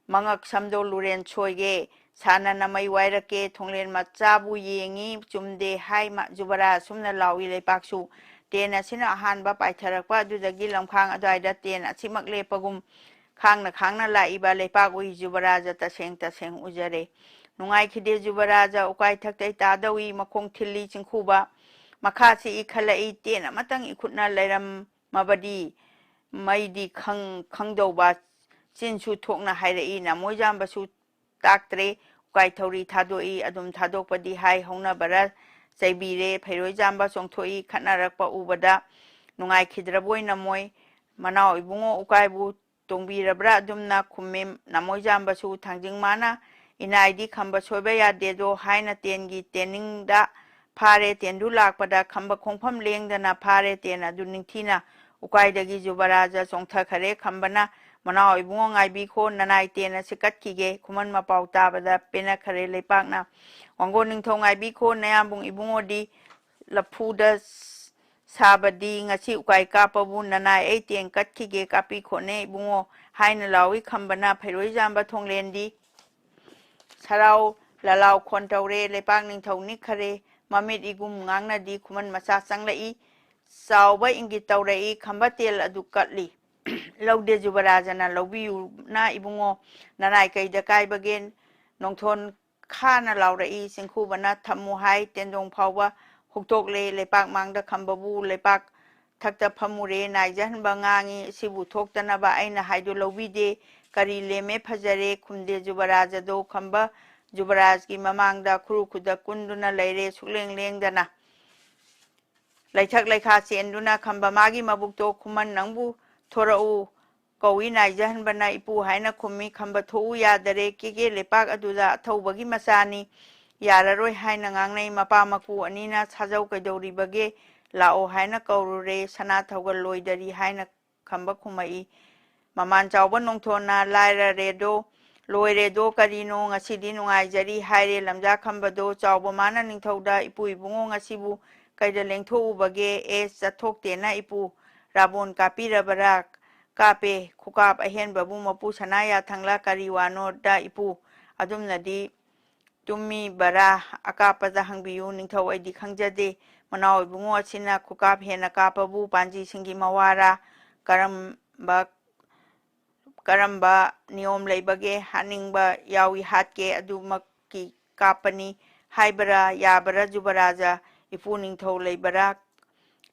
ꯃꯉꯛ ꯁꯝꯗꯣ ꯂꯨꯔꯦꯟ ꯁꯣꯏꯒꯦ꯫ ꯁꯥꯅ ꯅꯃꯩ ꯋꯥꯏꯔꯛꯀꯦ꯫ ꯊꯣꯡꯂꯦꯟ ꯃꯆꯥꯕꯨ ꯌꯦꯡꯉꯤ ꯆꯨꯝꯗꯦ" ꯍꯥꯏ꯫ ꯃ-, ꯖꯨꯕꯔꯥꯖ ꯑꯁꯨꯝꯅ ꯂꯥꯎꯏ ꯂꯩꯄꯥꯛꯁꯨ꯫ ꯇꯦꯟ ꯑꯁꯤꯅ ꯑꯍꯥꯟꯕ ꯄꯥꯏꯊꯔꯛꯄ ꯑꯗꯨꯗꯒꯤ ꯂꯝꯈꯥꯡ ꯑꯗꯨꯋꯥꯏꯗ ꯇꯦꯟ ꯑꯁꯤꯃꯛ ꯂꯦꯞꯄꯒꯨꯝ ꯈꯥꯡꯅ ꯈꯥꯡꯅ ꯂꯥꯛꯏꯕ ꯂꯩꯄꯥꯛ ꯎꯏ꯫ ꯖꯨꯕꯔꯥꯖ ꯇꯁꯦꯡ ꯇꯁꯦꯡ ꯎꯖꯔꯦ꯫ ꯅꯨꯡꯉꯥꯏꯈꯤꯗꯦ ꯖꯨꯕꯔꯥꯖ꯫ ꯎꯀꯥꯏ ꯊꯛꯇꯩ ꯇꯥꯗꯧꯏ ꯃꯈꯣꯡ ꯊꯤꯜꯂꯤ ꯆꯤꯡꯈꯨꯕ꯫ ꯃꯈꯥꯁꯤ ꯏꯈꯠꯂꯛꯏ꯫ ꯇꯦꯟ ꯑꯃꯇꯪ ꯏꯈꯨꯠꯅ ꯂꯩꯔꯝꯃꯕꯗꯤ ꯃꯩꯗꯤ ꯈꯪ-, ꯈꯪꯗꯧꯕ꯫ ꯆꯤꯟꯁꯨ ꯊꯣꯛꯅ ꯍꯥꯏꯔꯛꯏ꯫ ꯅꯃꯣꯏꯖꯥꯝꯕꯁꯨ ꯇꯥꯛꯇ꯭ꯔꯦ꯫ ꯎꯀꯥꯏ ꯊꯧꯔꯤ ꯊꯥꯗꯣꯛꯏ꯫ ꯑꯗꯨꯝ ꯊꯥꯗꯣꯛꯄꯗꯤ ꯍꯥꯏ ꯍꯧꯅꯕꯔ ꯆꯩꯕꯤꯔꯦ꯫ ꯐꯩꯔꯣꯏꯖꯥꯝꯕ ꯆꯣꯡꯊꯣꯛꯏ꯫ ꯈꯠꯅꯔꯛꯄ ꯎꯕꯗ ꯅꯨꯡꯉꯥꯏꯈꯤꯗ꯭ꯔꯕꯣꯏ ꯅꯃꯣꯏ꯫ ꯃꯅꯥꯎ ꯏꯕꯨꯡꯉꯣ ꯎꯀꯥꯏꯕꯨ ꯇꯣꯡꯕꯤꯔꯕ꯭ꯔꯥ ꯑꯗꯨꯝꯅ ꯈꯨꯝꯃꯤ꯫ ꯅꯃꯣꯏꯖꯥꯝꯕꯁꯨ ꯊꯥꯡꯖꯤꯡ ꯃꯥꯅ "ꯏꯅꯥꯏꯗꯤ ꯈꯝꯕ ꯁꯣꯏꯕ ꯌꯥꯗꯦꯗꯣ" ꯍꯥꯏꯅ ꯇꯦꯟꯒꯤ ꯇꯦꯟꯅꯤꯡꯗ ꯐꯥꯔꯦ꯫ ꯇꯦꯟꯗꯨ ꯂꯥꯛꯄꯗ ꯈꯝꯕ ꯈꯣꯡꯐꯝ ꯂꯦꯡꯗꯅ ꯐꯥꯔꯦ꯫ ꯇꯦꯟ ꯑꯗꯨ ꯅꯤꯡꯊꯤꯅ ꯎꯀꯥꯏꯗꯒꯤ ꯖꯨꯕꯔꯥꯖ ꯆꯣꯡꯊꯈꯔꯦ꯫ ꯈꯝꯕꯅ "ꯃꯅꯥꯎ ꯏꯕꯨꯡꯉꯣ ꯉꯥꯏꯕꯤꯈꯣ, ꯅꯅꯥꯏ ꯇꯦꯟ ꯑꯁꯤ ꯀꯠꯈꯤꯒꯦ"꯫ ꯈꯨꯃꯟ ꯃꯄꯥꯎ ꯇꯥꯕꯗ ꯄꯦꯟꯅꯈꯔꯦ ꯂꯩꯄꯥꯛꯅ꯫ "ꯋꯥꯡꯒꯣꯟ ꯅꯤꯡꯊꯧ ꯉꯥꯏꯕꯤꯈꯣ, ꯅꯌꯥꯝꯕꯨꯡ ꯏꯕꯨꯡꯉꯣꯗꯤ ꯂꯐꯨꯗ ꯁꯥꯕꯗꯤ ꯉꯁꯤ ꯎꯀꯥꯏ ꯀꯥꯞꯄꯕꯨ ꯅꯅꯥꯏ ꯑꯩ ꯇꯦꯟ ꯀꯠꯈꯤꯒꯦ, ꯀꯥꯞꯄꯤ ꯈꯣꯠꯅꯦ ꯏꯕꯨꯡꯉꯣ" ꯍꯥꯏꯅ ꯂꯥꯎꯏ꯫ ꯈꯝꯕꯅ ꯐꯩꯔꯣꯏꯖꯥꯝꯕ ꯊꯣꯡꯂꯦꯟꯗꯤ ꯁꯔꯥꯎ ꯂꯂꯥꯎ ꯈꯣꯟ ꯇꯧꯔꯦ꯫ ꯂꯩꯄꯥꯛ ꯅꯤꯡꯊꯧ ꯅꯤꯛꯈꯔꯦ꯫ ꯃꯃꯤꯠ ꯏꯒꯨꯝ ꯉꯥꯡꯅꯗꯤ ꯈꯨꯃꯟ ꯃꯆꯥ ꯆꯪꯂꯛꯏ꯫ ꯆꯥꯎꯕ ꯏꯪꯒꯤꯠ ꯇꯧꯔꯛꯏ꯫ ꯈꯝꯕ ꯇꯦꯜ ꯑꯗꯨ ꯀꯠꯂꯤ꯫ "ꯂꯧꯗꯦ ꯖꯨꯕꯔꯥꯖꯅ ꯂꯧꯕꯤꯌꯨꯅ ꯏꯕꯨꯡꯉꯣ, ꯅꯅꯥꯏ ꯀꯩꯗ ꯀꯥꯏꯕꯒꯦ? ꯅꯣꯡꯊꯣꯟ ꯈꯥꯅ ꯂꯥꯎꯔꯛꯏ꯫ ꯆꯤꯡꯈꯨꯕꯅ ꯊꯝꯃꯨ ꯍꯥꯏ꯫ ꯇꯦꯟꯗꯣꯡ ꯐꯥꯎꯕ ꯍꯨꯛꯇꯣꯛꯂꯦ꯫ ꯂꯩꯄꯥꯛ ꯃꯥꯡꯗ ꯈꯝꯕꯕꯨ ꯂꯩꯄꯥꯛ ꯊꯛꯇ ꯐꯝꯃꯨꯔꯦ꯫ ꯅꯥꯏꯖꯍꯟꯕ ꯉꯥꯡꯉꯤ, "ꯁꯤꯕꯨ ꯊꯣꯛꯇꯅꯕ ꯑꯩꯅ ꯍꯥꯏꯗꯨ ꯂꯧꯕꯤꯗꯦ꯫ ꯀꯔꯤ ꯂꯦꯝꯃꯦ ꯐꯖꯔꯦ" ꯈꯨꯝꯗꯦ ꯖꯨꯕꯔꯥꯖ ꯑꯗꯣ꯫ ꯈꯝꯕ ꯖꯨꯕꯔꯥꯖꯀꯤ ꯃꯃꯥꯡꯗ ꯈꯨꯔꯨ ꯈꯨꯗꯛ ꯀꯨꯟꯗꯨꯅ ꯂꯩꯔꯦ, ꯁꯨꯛꯂꯦꯡ ꯂꯦꯡꯗꯅ꯫ ꯂꯩꯊꯛ ꯂꯩꯈꯥ ꯆꯦꯟꯗꯨꯅ ꯈꯝꯕ ꯃꯥꯒꯤ ꯃꯕꯨꯛꯇꯣ ꯈꯨꯃꯟ, "ꯅꯪꯕꯨ ꯊꯣꯔꯛꯎ" ꯀꯧꯏ꯫ ꯅꯥꯏꯖꯍꯟꯕꯅ "ꯏꯄꯨ" ꯍꯥꯏꯅ ꯈꯨꯝꯃꯤ꯫ ꯈꯝꯕ ꯊꯣꯛꯎ ꯌꯥꯗꯔꯦ꯫ ꯀꯦꯒꯦ ꯂꯩꯄꯥꯛ ꯑꯗꯨꯗ ꯑꯊꯧꯕꯒꯤ ꯃꯆꯥꯅꯤ, ꯌꯥꯔꯔꯣꯏ ꯍꯥꯏꯅ ꯉꯥꯡꯅꯩ꯫ ꯃꯄꯥ ꯃꯄꯨ ꯑꯅꯤꯅ "ꯁꯥꯖꯧ ꯀꯩꯗꯧꯔꯤꯕꯒꯦ? ꯂꯥꯛꯑꯣ" ꯍꯥꯏꯅ ꯀꯧꯔꯨꯔꯦ꯫ "ꯁꯅꯥ ꯊꯧꯒꯜ ꯂꯣꯏꯗꯔꯤ" ꯍꯥꯏꯅ ꯈꯝꯕ ꯈꯨꯝꯃꯛꯏ꯫ ꯃꯃꯥꯟ ꯆꯥꯎꯕ ꯅꯣꯡꯊꯣꯟꯅ "ꯂꯥꯏꯔꯔꯦꯗꯣ, ꯂꯣꯏꯔꯦꯗꯣ, ꯀꯔꯤꯅꯣ ꯉꯁꯤꯗꯤ ꯅꯨꯡꯉꯥꯏꯖꯔꯤ" ꯍꯥꯏꯔꯦ꯫ ꯂꯝꯖꯥ ꯈꯝꯕꯗꯣ ꯆꯥꯎꯕ ꯃꯥꯅ ꯅꯤꯡꯊꯧꯗ, "ꯏꯄꯨ ꯏꯕꯨꯡꯉꯣ, ꯉꯁꯤꯕꯨ ꯀꯩꯗ ꯂꯦꯡꯊꯣꯛꯎꯕꯒꯦ?" "ꯑꯦ, ꯆꯠꯊꯣꯛꯇꯦꯅ ꯏꯄꯨ"꯫ "ꯔꯥꯕꯣꯟ ꯀꯥꯞꯄꯤꯔꯕꯔꯥ?" "ꯀꯥꯞꯄꯦ꯫ ꯈꯨꯀꯥꯞ ꯑꯍꯦꯟꯕꯕꯨ ꯃꯄꯨ ꯁꯅꯥ ꯌꯥꯊꯪꯂ ꯀꯔꯤ ꯋꯥꯅꯣꯗ ꯏꯄꯨ? ꯑꯗꯨꯝꯅꯗꯤ ꯇꯨꯝꯃꯤꯕꯔꯥ? ꯑꯀꯥꯞꯄꯗ ꯍꯪꯕꯤꯌꯨ ꯅꯤꯡꯊꯧ, ꯑꯩꯗꯤ ꯈꯪꯖꯗꯦ꯫ ꯃꯅꯥꯎ ꯏꯕꯨꯡꯉꯣ ꯑꯁꯤꯅ ꯈꯨꯀꯥꯞ ꯍꯦꯟꯅ ꯀꯥꯞꯄꯕꯨ ꯄꯥꯟꯖꯤꯁꯤꯡꯒꯤ ꯃꯋꯥꯔꯥ? ꯀꯔꯝꯕ, ꯀꯔꯝꯕ ꯅꯤꯌꯣꯝ ꯂꯩꯕꯒꯦ? ꯍꯥꯠꯅꯤꯡꯕ ꯌꯥꯎꯏ ꯍꯥꯠꯀꯦ, ꯑꯗꯨꯃꯛꯀꯤ ꯀꯥꯞꯄꯅꯤ ꯍꯥꯏꯕꯔꯥ? ꯌꯥꯕꯔꯥ ꯖꯨꯕꯔꯥꯖ? ꯏꯄꯨ ꯅꯤꯡꯊꯧ ꯂꯩꯕꯔꯥ?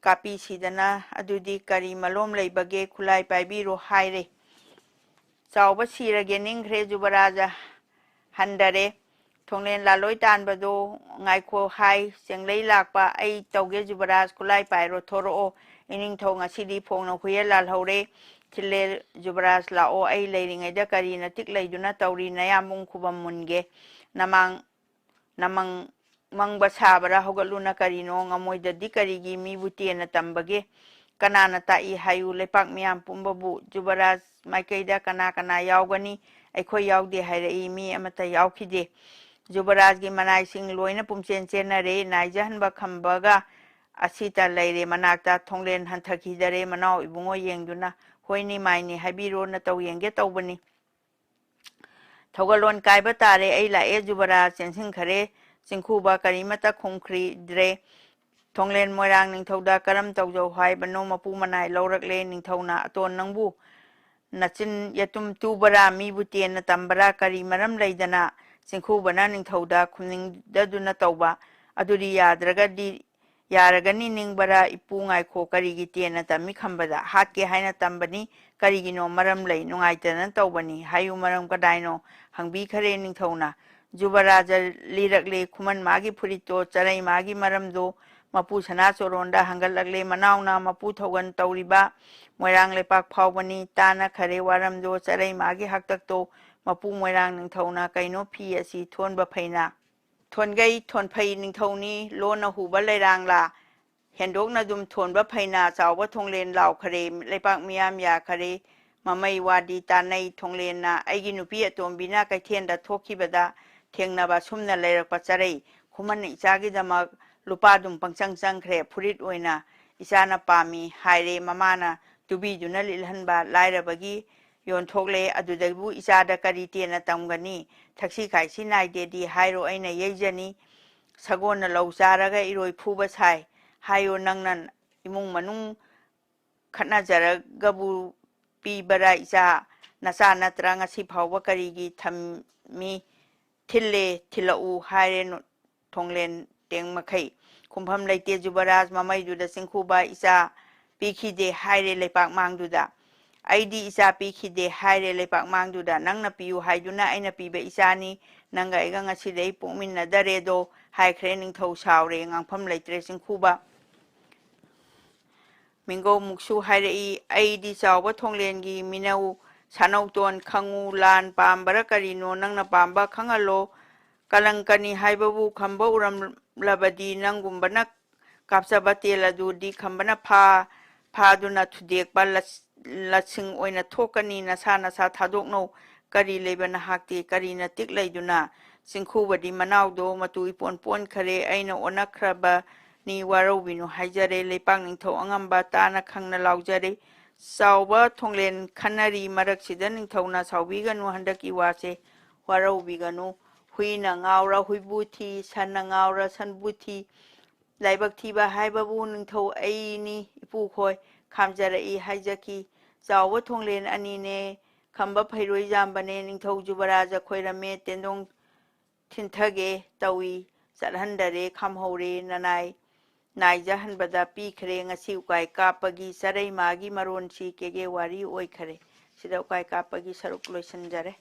ꯀꯥꯞꯄꯤꯁꯤꯗꯅ, ꯑꯗꯨꯗꯤ ꯀꯔꯤ ꯃꯂꯣꯝ ꯂꯩꯕꯒꯦ? ꯈꯨꯠꯂꯥꯏ ꯄꯥꯏꯕꯤꯔꯣ" ꯍꯥꯏꯔꯦ꯫ ꯆꯥꯎꯕ ꯁꯤꯔꯒꯦ ꯅꯤꯡꯈ꯭ꯔꯦ꯫ ꯖꯨꯕꯔꯥꯖ ꯍꯟꯗꯔꯦ꯫ ꯊꯣꯡꯂꯦꯟ ꯂꯥꯂꯣꯏ ꯇꯥꯟꯕꯗꯣ "ꯉꯥꯏꯈꯣ" ꯍꯥꯏ꯫ ꯆꯦꯡꯂꯩ ꯂꯥꯛꯄ, "ꯑꯩ ꯇꯧꯒꯦ ꯖꯨꯕꯔꯥꯖ, ꯈꯨꯠꯂꯥꯏ ꯄꯥꯏꯔꯣ, ꯊꯣꯔꯛꯑꯣ꯫ ꯏꯅꯤꯡꯊꯧ ꯉꯁꯤꯗꯤ ꯐꯣꯡꯅ ꯍꯨꯏꯌꯦꯟ ꯂꯥꯜꯍꯧꯔꯦ꯫ ꯊꯤꯜꯂꯦ ꯖꯨꯕꯔꯥꯖ ꯂꯥꯛꯑꯣ꯫ ꯑꯩ ꯂꯩꯔꯤꯉꯩꯗ ꯀꯔꯤ ꯅꯇꯤꯛ ꯂꯩꯗꯨꯅ ꯇꯧꯔꯤ? ꯅꯌꯥꯝꯕꯨꯡ ꯈꯨꯕꯝ ꯃꯨꯟꯒꯦ꯫ ꯅꯃꯥꯡ ꯅꯃꯪ ꯃꯪꯕ ꯁꯥꯕꯔꯥ? ꯍꯧꯒꯠꯂꯨꯅ ꯀꯔꯤꯅꯣ? ꯉꯝꯃꯣꯏꯗꯗꯤ ꯀꯔꯤꯒꯤ ꯃꯤꯕꯨ ꯇꯦꯟꯅ ꯇꯝꯕꯒꯦ? ꯀꯅꯥꯅ ꯇꯥꯛꯏ ꯍꯥꯏꯌꯨ? ꯂꯩꯄꯥꯛ ꯃꯤꯌꯥꯝ ꯄꯨꯝꯕꯕꯨ ꯖꯨꯕꯔꯥꯖ ꯃꯥꯏꯀꯩꯗ ꯀꯅꯥ ꯀꯅꯥ ꯌꯥꯎꯒꯅꯤ? ꯑꯩꯈꯣꯏ ꯌꯥꯎꯗꯦ ꯍꯥꯏꯔꯛꯏ꯫ ꯃꯤ ꯑꯃꯠꯇ ꯌꯥꯎꯈꯤꯗꯦ꯫ ꯖꯨꯕꯔꯥꯖꯒꯤ ꯃꯅꯥꯏꯁꯤꯡ ꯂꯣꯏꯅ ꯄꯨꯝꯆꯦꯟ ꯆꯦꯟꯅꯔꯦ꯫ ꯅꯥꯏꯖꯍꯟꯕ ꯈꯝꯕꯒ ꯑꯁꯤꯇ ꯂꯩꯔꯦ ꯃꯅꯥꯛꯇ꯫ ꯊꯣꯡꯂꯦꯟ ꯍꯟꯊꯈꯤꯗꯔꯦ꯫ ꯃꯅꯥꯎ ꯏꯕꯨꯡꯉꯣ ꯌꯦꯡꯗꯨꯅ, "ꯍꯣꯏꯅꯤ ꯃꯥꯏꯅꯤ ꯍꯥꯏꯕꯤꯔꯣ, ꯅꯇꯧ ꯌꯦꯡꯒꯦ ꯇꯧꯕꯅꯤ"꯫ ꯊꯧꯒꯜꯂꯣꯟ ꯀꯥꯏꯕ ꯇꯥꯔꯦ꯫ "ꯑꯩ ꯂꯥꯛꯑꯦ"꯫ ꯖꯨꯕꯔꯥꯖ ꯆꯦꯟꯁꯤꯟꯈꯔꯦ꯫ ꯆꯤꯡꯈꯨꯕ ꯀꯔꯤꯃꯠꯇ ꯈꯨꯝꯈꯤꯗ꯭ꯔꯦ꯫ ꯊꯣꯡꯂꯦꯟ ꯃꯣꯏꯔꯥꯡ ꯅꯤꯡꯊꯧꯗ ꯀꯔꯝ ꯇꯧꯖꯧ ꯍꯥꯏꯕꯅꯣ? ꯃꯄꯨ ꯃꯅꯥꯏ ꯂꯧꯔꯛꯂꯦ꯫ ꯅꯤꯡꯊꯧꯅ, "ꯑꯇꯣꯟ, ꯅꯪꯕꯨ ꯅꯆꯤꯟ ꯌꯦꯇꯨꯝ ꯇꯨꯕꯔꯥ? ꯃꯤꯕꯨ ꯇꯦꯟꯅ ꯇꯝꯕꯔꯥ? ꯀꯔꯤ ꯃꯔꯝ ꯂꯩꯗꯅ ꯆꯤꯡꯈꯨꯕꯅ ꯅꯤꯡꯊꯧꯗ ꯈꯨꯝꯅꯤꯡꯗꯗꯨꯅ ꯇꯧꯕ ꯑꯗꯨꯗꯤ ꯌꯥꯗ꯭ꯔꯒꯗꯤ, "ꯌꯥꯔꯒꯅꯤ ꯅꯤꯡꯕꯔꯥ ꯏꯄꯨ, ꯉꯥꯏꯈꯣ, ꯀꯔꯤꯒꯤ ꯇꯦꯟꯅ ꯇꯝꯃꯤ ꯈꯟꯕꯗ? ꯍꯥꯠꯀꯦ ꯍꯥꯏꯅ ꯇꯝꯕꯅꯤ, ꯀꯔꯤꯒꯤꯅꯣ ꯃꯔꯝ ꯂꯩ, ꯅꯨꯡꯉꯥꯏꯇꯗꯅ ꯇꯧꯕꯅꯤ, ꯍꯥꯏꯌꯨ ꯃꯔꯝ ꯀꯗꯥꯏꯅꯣ?" ꯍꯪꯕꯤꯈꯔꯦ ꯅꯤꯡꯊꯧꯅ꯫ ꯖꯨꯕꯔꯥꯖ ꯂꯤꯔꯛꯂꯦ ꯈꯨꯃꯟ ꯃꯥꯒꯤ ꯐꯨꯔꯤꯠꯇꯣ, ꯆꯔꯩ ꯃꯥꯒꯤ ꯃꯔꯝꯗꯣ, ꯃꯄꯨ ꯁꯅꯥ ꯆꯣꯔꯣꯟꯗ ꯍꯪꯒꯠꯂꯛꯂꯦ꯫ ꯃꯅꯥꯎꯅ ꯃꯄꯨ ꯊꯧꯒꯜ ꯇꯧꯔꯤꯕ ꯃꯣꯏꯔꯥꯡ ꯂꯩꯄꯥꯛ ꯐꯥꯎꯕꯅꯤ, ꯇꯥꯅꯈꯔꯦ ꯋꯥꯔꯝꯗꯣ, ꯆꯔꯩ ꯃꯥꯒꯤ ꯍꯥꯛꯇꯛꯇꯣ꯫ ꯃꯄꯨ ꯃꯣꯏꯔꯥꯡ ꯅꯤꯡꯊꯧꯅ ꯀꯩꯅꯣ ꯐꯤ ꯑꯁꯤ ꯊꯣꯟꯕ ꯐꯩꯅ? ꯊꯣꯟꯒꯩ ꯊꯣꯟꯐꯩ ꯅꯤꯡꯊꯧꯅꯤ, ꯂꯣꯟꯅ ꯍꯨꯕ ꯂꯩꯔꯥꯡꯂꯥ? ꯍꯦꯟꯗꯣꯛꯅ ꯑꯗꯨꯝ ꯊꯣꯟꯕ ꯐꯩꯅ ꯆꯥꯎꯕ ꯊꯣꯡꯂꯦꯟ ꯂꯥꯎꯈꯔꯦ, ꯂꯩꯄꯥꯛ ꯃꯤꯌꯥꯝ ꯌꯥꯈꯔꯦ꯫ ꯃꯃꯩ ꯋꯥꯗꯤ ꯇꯥꯅꯩ ꯊꯣꯡꯂꯦꯟꯅ꯫ ꯑꯩꯒꯤ ꯅꯨꯄꯤ ꯑꯇꯣꯝꯕꯤꯅ ꯀꯩꯊꯦꯜꯗ ꯊꯣꯛꯈꯤꯕꯗ ꯊꯦꯡꯅꯕ ꯑꯁꯨꯝꯅ ꯂꯩꯔꯛꯄ ꯆꯔꯩ꯫ ꯈꯨꯃꯟ ꯏꯆꯥꯒꯤꯗꯃꯛ ꯂꯨꯄꯥ ꯑꯗꯨꯝ ꯄꯪꯆꯪ ꯆꯪꯈ꯭ꯔꯦ꯫ ꯐꯨꯔꯤꯠ ꯑꯣꯏꯅ ꯏꯆꯥꯅ ꯄꯥꯝꯃꯤ ꯍꯥꯏꯔꯦ꯫ ꯃꯃꯥꯅ ꯇꯨꯕꯤꯗꯨꯅ ꯂꯤꯠꯍꯟꯕ ꯂꯥꯏꯔꯕꯒꯤ ꯌꯣꯟꯊꯣꯛꯂꯦ꯫ ꯑꯗꯨꯗꯕꯨ ꯏꯆꯥꯗ ꯀꯔꯤ ꯇꯦꯟꯅ ꯇꯝꯒꯅꯤ? ꯊꯛꯁꯤ ꯈꯥꯏꯁꯤ ꯅꯥꯏꯗꯦꯗꯤ ꯍꯥꯏꯔꯣ ꯑꯩꯅ ꯌꯩꯖꯅꯤ꯫ ꯁꯒꯣꯜꯅ ꯂꯧ ꯆꯥꯔꯒ ꯏꯔꯣꯏ ꯐꯨꯕ ꯁꯥꯏ ꯍꯥꯏꯌꯣ ꯅꯪꯅ꯫ ꯏꯃꯨꯡ ꯃꯅꯨꯡ ꯈꯠꯅꯖꯔꯒꯕꯨ ꯄꯤꯕꯔꯥ ꯏꯆꯥ? ꯅꯆꯥ ꯅꯠꯇ꯭ꯔꯥ? ꯉꯁꯤ ꯐꯥꯎꯕ ꯀꯔꯤꯒꯤ ꯊꯝꯃꯤ? ꯊꯤꯜꯂꯦ, ꯊꯤꯜꯂꯛꯎ ꯍꯥꯏꯔꯦ ꯅꯣ-, ꯊꯣꯡꯂꯦꯟ ꯇꯦꯡ ꯃꯈꯩ꯫ ꯈꯨꯝꯐꯝ ꯂꯩꯇꯦ ꯖꯨꯕꯔꯥꯖ ꯃꯃꯩꯗꯨꯗ ꯆꯤꯡꯈꯨꯕ ꯏꯆꯥ ꯄꯤꯈꯤꯗꯦ ꯍꯥꯏꯔꯦ ꯂꯩꯄꯥꯛ ꯃꯥꯡꯗꯨꯗ꯫ ꯑꯩꯗꯤ ꯏꯆꯥ ꯄꯤꯈꯤꯗꯦ ꯍꯥꯏꯔꯦ ꯂꯩꯄꯥꯛ ꯃꯥꯡꯗꯨꯗ꯫ ꯅꯪꯅ ꯄꯤꯌꯨ ꯍꯥꯏꯗꯨꯅ ꯑꯩꯅ ꯄꯤꯕ ꯏꯆꯥꯅꯤ꯫ ꯅꯪꯒ ꯑꯩꯒ ꯉꯁꯤꯗꯩ ꯄꯣꯛꯃꯤꯟꯅꯗꯔꯦꯗꯣ ꯍꯥꯏꯈ꯭ꯔꯦ ꯅꯤꯡꯊꯧ ꯁꯥꯎꯔꯦ꯫ ꯉꯥꯡꯐꯝ ꯂꯩꯇ꯭ꯔꯦ ꯆꯤꯡꯈꯨꯕ꯫ ꯃꯤꯡꯒꯧ ꯃꯨꯛꯁꯨ ꯍꯥꯏꯔꯛꯏ, ꯑꯩꯗꯤ ꯆꯥꯎꯕ ꯊꯣꯡꯂꯦꯟꯒꯤ ꯃꯤꯅꯧ ꯁꯥꯅꯧꯇꯣꯟ ꯈꯪꯉꯨ, ꯂꯥꯟ ꯄꯥꯝꯕꯔ ꯀꯔꯤꯅꯣ ꯅꯪꯅ ꯄꯥꯝꯕ ꯈꯪꯍꯜꯂꯣ꯫ ꯀꯂꯪꯀꯅꯤ ꯍꯥꯏꯕꯕꯨ ꯈꯝꯕ ꯎꯔꯝꯂꯕꯗꯤ ꯅꯪꯒꯨꯝꯕꯅ ꯀꯥꯞꯆꯕ ꯇꯦꯜ ꯑꯗꯨꯗꯤ ꯈꯝꯕꯅ ꯐꯥ-, ꯐꯥꯗꯨꯅ ꯊꯨꯗꯦꯛꯄ ꯂꯁ-, ꯂꯁꯤꯡ ꯑꯣꯏꯅ ꯊꯣꯛꯀꯅꯤ꯫ ꯅꯁꯥ ꯅꯁꯥ ꯊꯥꯗꯣꯛꯅꯧ꯫ ꯀꯔꯤ ꯂꯩꯕ ꯅꯍꯥꯛꯇꯤ? ꯀꯔꯤꯅ ꯇꯤꯛ ꯂꯩꯗꯨꯅ? ꯆꯤꯡꯈꯨꯕꯗꯤ ꯃꯅꯥꯎꯗꯣ ꯃꯇꯨ ꯏꯄꯣꯟ ꯄꯣꯟꯈꯔꯦ꯫ ꯑꯩꯅ ꯑꯣꯟꯅꯈ꯭ꯔꯕꯅꯤ, ꯋꯥꯔꯧꯕꯤꯅꯨ ꯍꯥꯏꯖꯔꯦ꯫ ꯂꯩꯄꯥꯛ ꯅꯤꯡꯊꯧ ꯑꯉꯝꯕ ꯇꯥꯅ ꯈꯪꯅ ꯂꯥꯎꯖꯔꯦ꯫ ꯆꯥꯎꯕ ꯊꯣꯡꯂꯦꯟ ꯈꯟꯅꯔꯤ ꯃꯔꯛꯁꯤꯗ ꯅꯤꯡꯊꯧꯅ ꯁꯥꯎꯕꯤꯒꯅꯨ, ꯍꯟꯗꯛꯀꯤ ꯋꯥꯁꯦ ꯋꯥꯔꯧꯕꯤꯒꯅꯨ꯫ ꯍꯨꯏꯅ ꯉꯥꯎꯔ ꯍꯨꯏꯕꯨ ꯊꯤ, ꯁꯟꯅ ꯉꯥꯎꯔ ꯁꯟꯕꯨ ꯊꯤ꯫ ꯂꯥꯏꯕꯛ ꯊꯤꯕ ꯍꯥꯏꯕꯕꯨ ꯅꯤꯡꯊꯧ ꯑꯩꯅꯤ, ꯏꯄꯨꯈꯣꯏ ꯈꯥꯝꯖꯔꯛꯏ ꯍꯥꯏꯖꯈꯤ꯫ ꯆꯥꯎꯕ ꯊꯣꯡꯂꯦꯟ ꯑꯅꯤꯅꯦ, ꯈꯝꯕ ꯐꯩꯔꯣꯏ ꯌꯥꯝꯕꯅꯦ꯫ ꯅꯤꯡꯊꯧ ꯖꯨꯕꯔꯥꯖ ꯈꯣꯏꯔꯝꯃꯦ, ꯇꯦꯟꯗꯣꯡ ꯊꯤꯟꯊꯒꯦ ꯇꯧꯏ, ꯆꯠꯍꯟꯗꯔꯦ, ꯈꯝꯍꯧꯔꯦ, ꯅꯅꯥꯏ ꯅꯥꯏꯖꯍꯟꯕꯗ ꯄꯤꯈ꯭ꯔꯦ꯫ ꯉꯁꯤ ꯎꯀꯥꯏ ꯀꯥꯞꯄꯒꯤ ꯆꯔꯩꯃꯥꯒꯤ ꯃꯔꯣꯟꯁꯤ ꯀꯦꯒꯦ ꯋꯥꯔꯤ ꯑꯣꯏꯈꯔꯦ꯫ ꯁꯤꯗ ꯎꯀꯥꯏ ꯀꯥꯞꯄꯒꯤ ꯁꯔꯨꯛ ꯂꯣꯏꯁꯤꯟꯖꯔꯦ꯫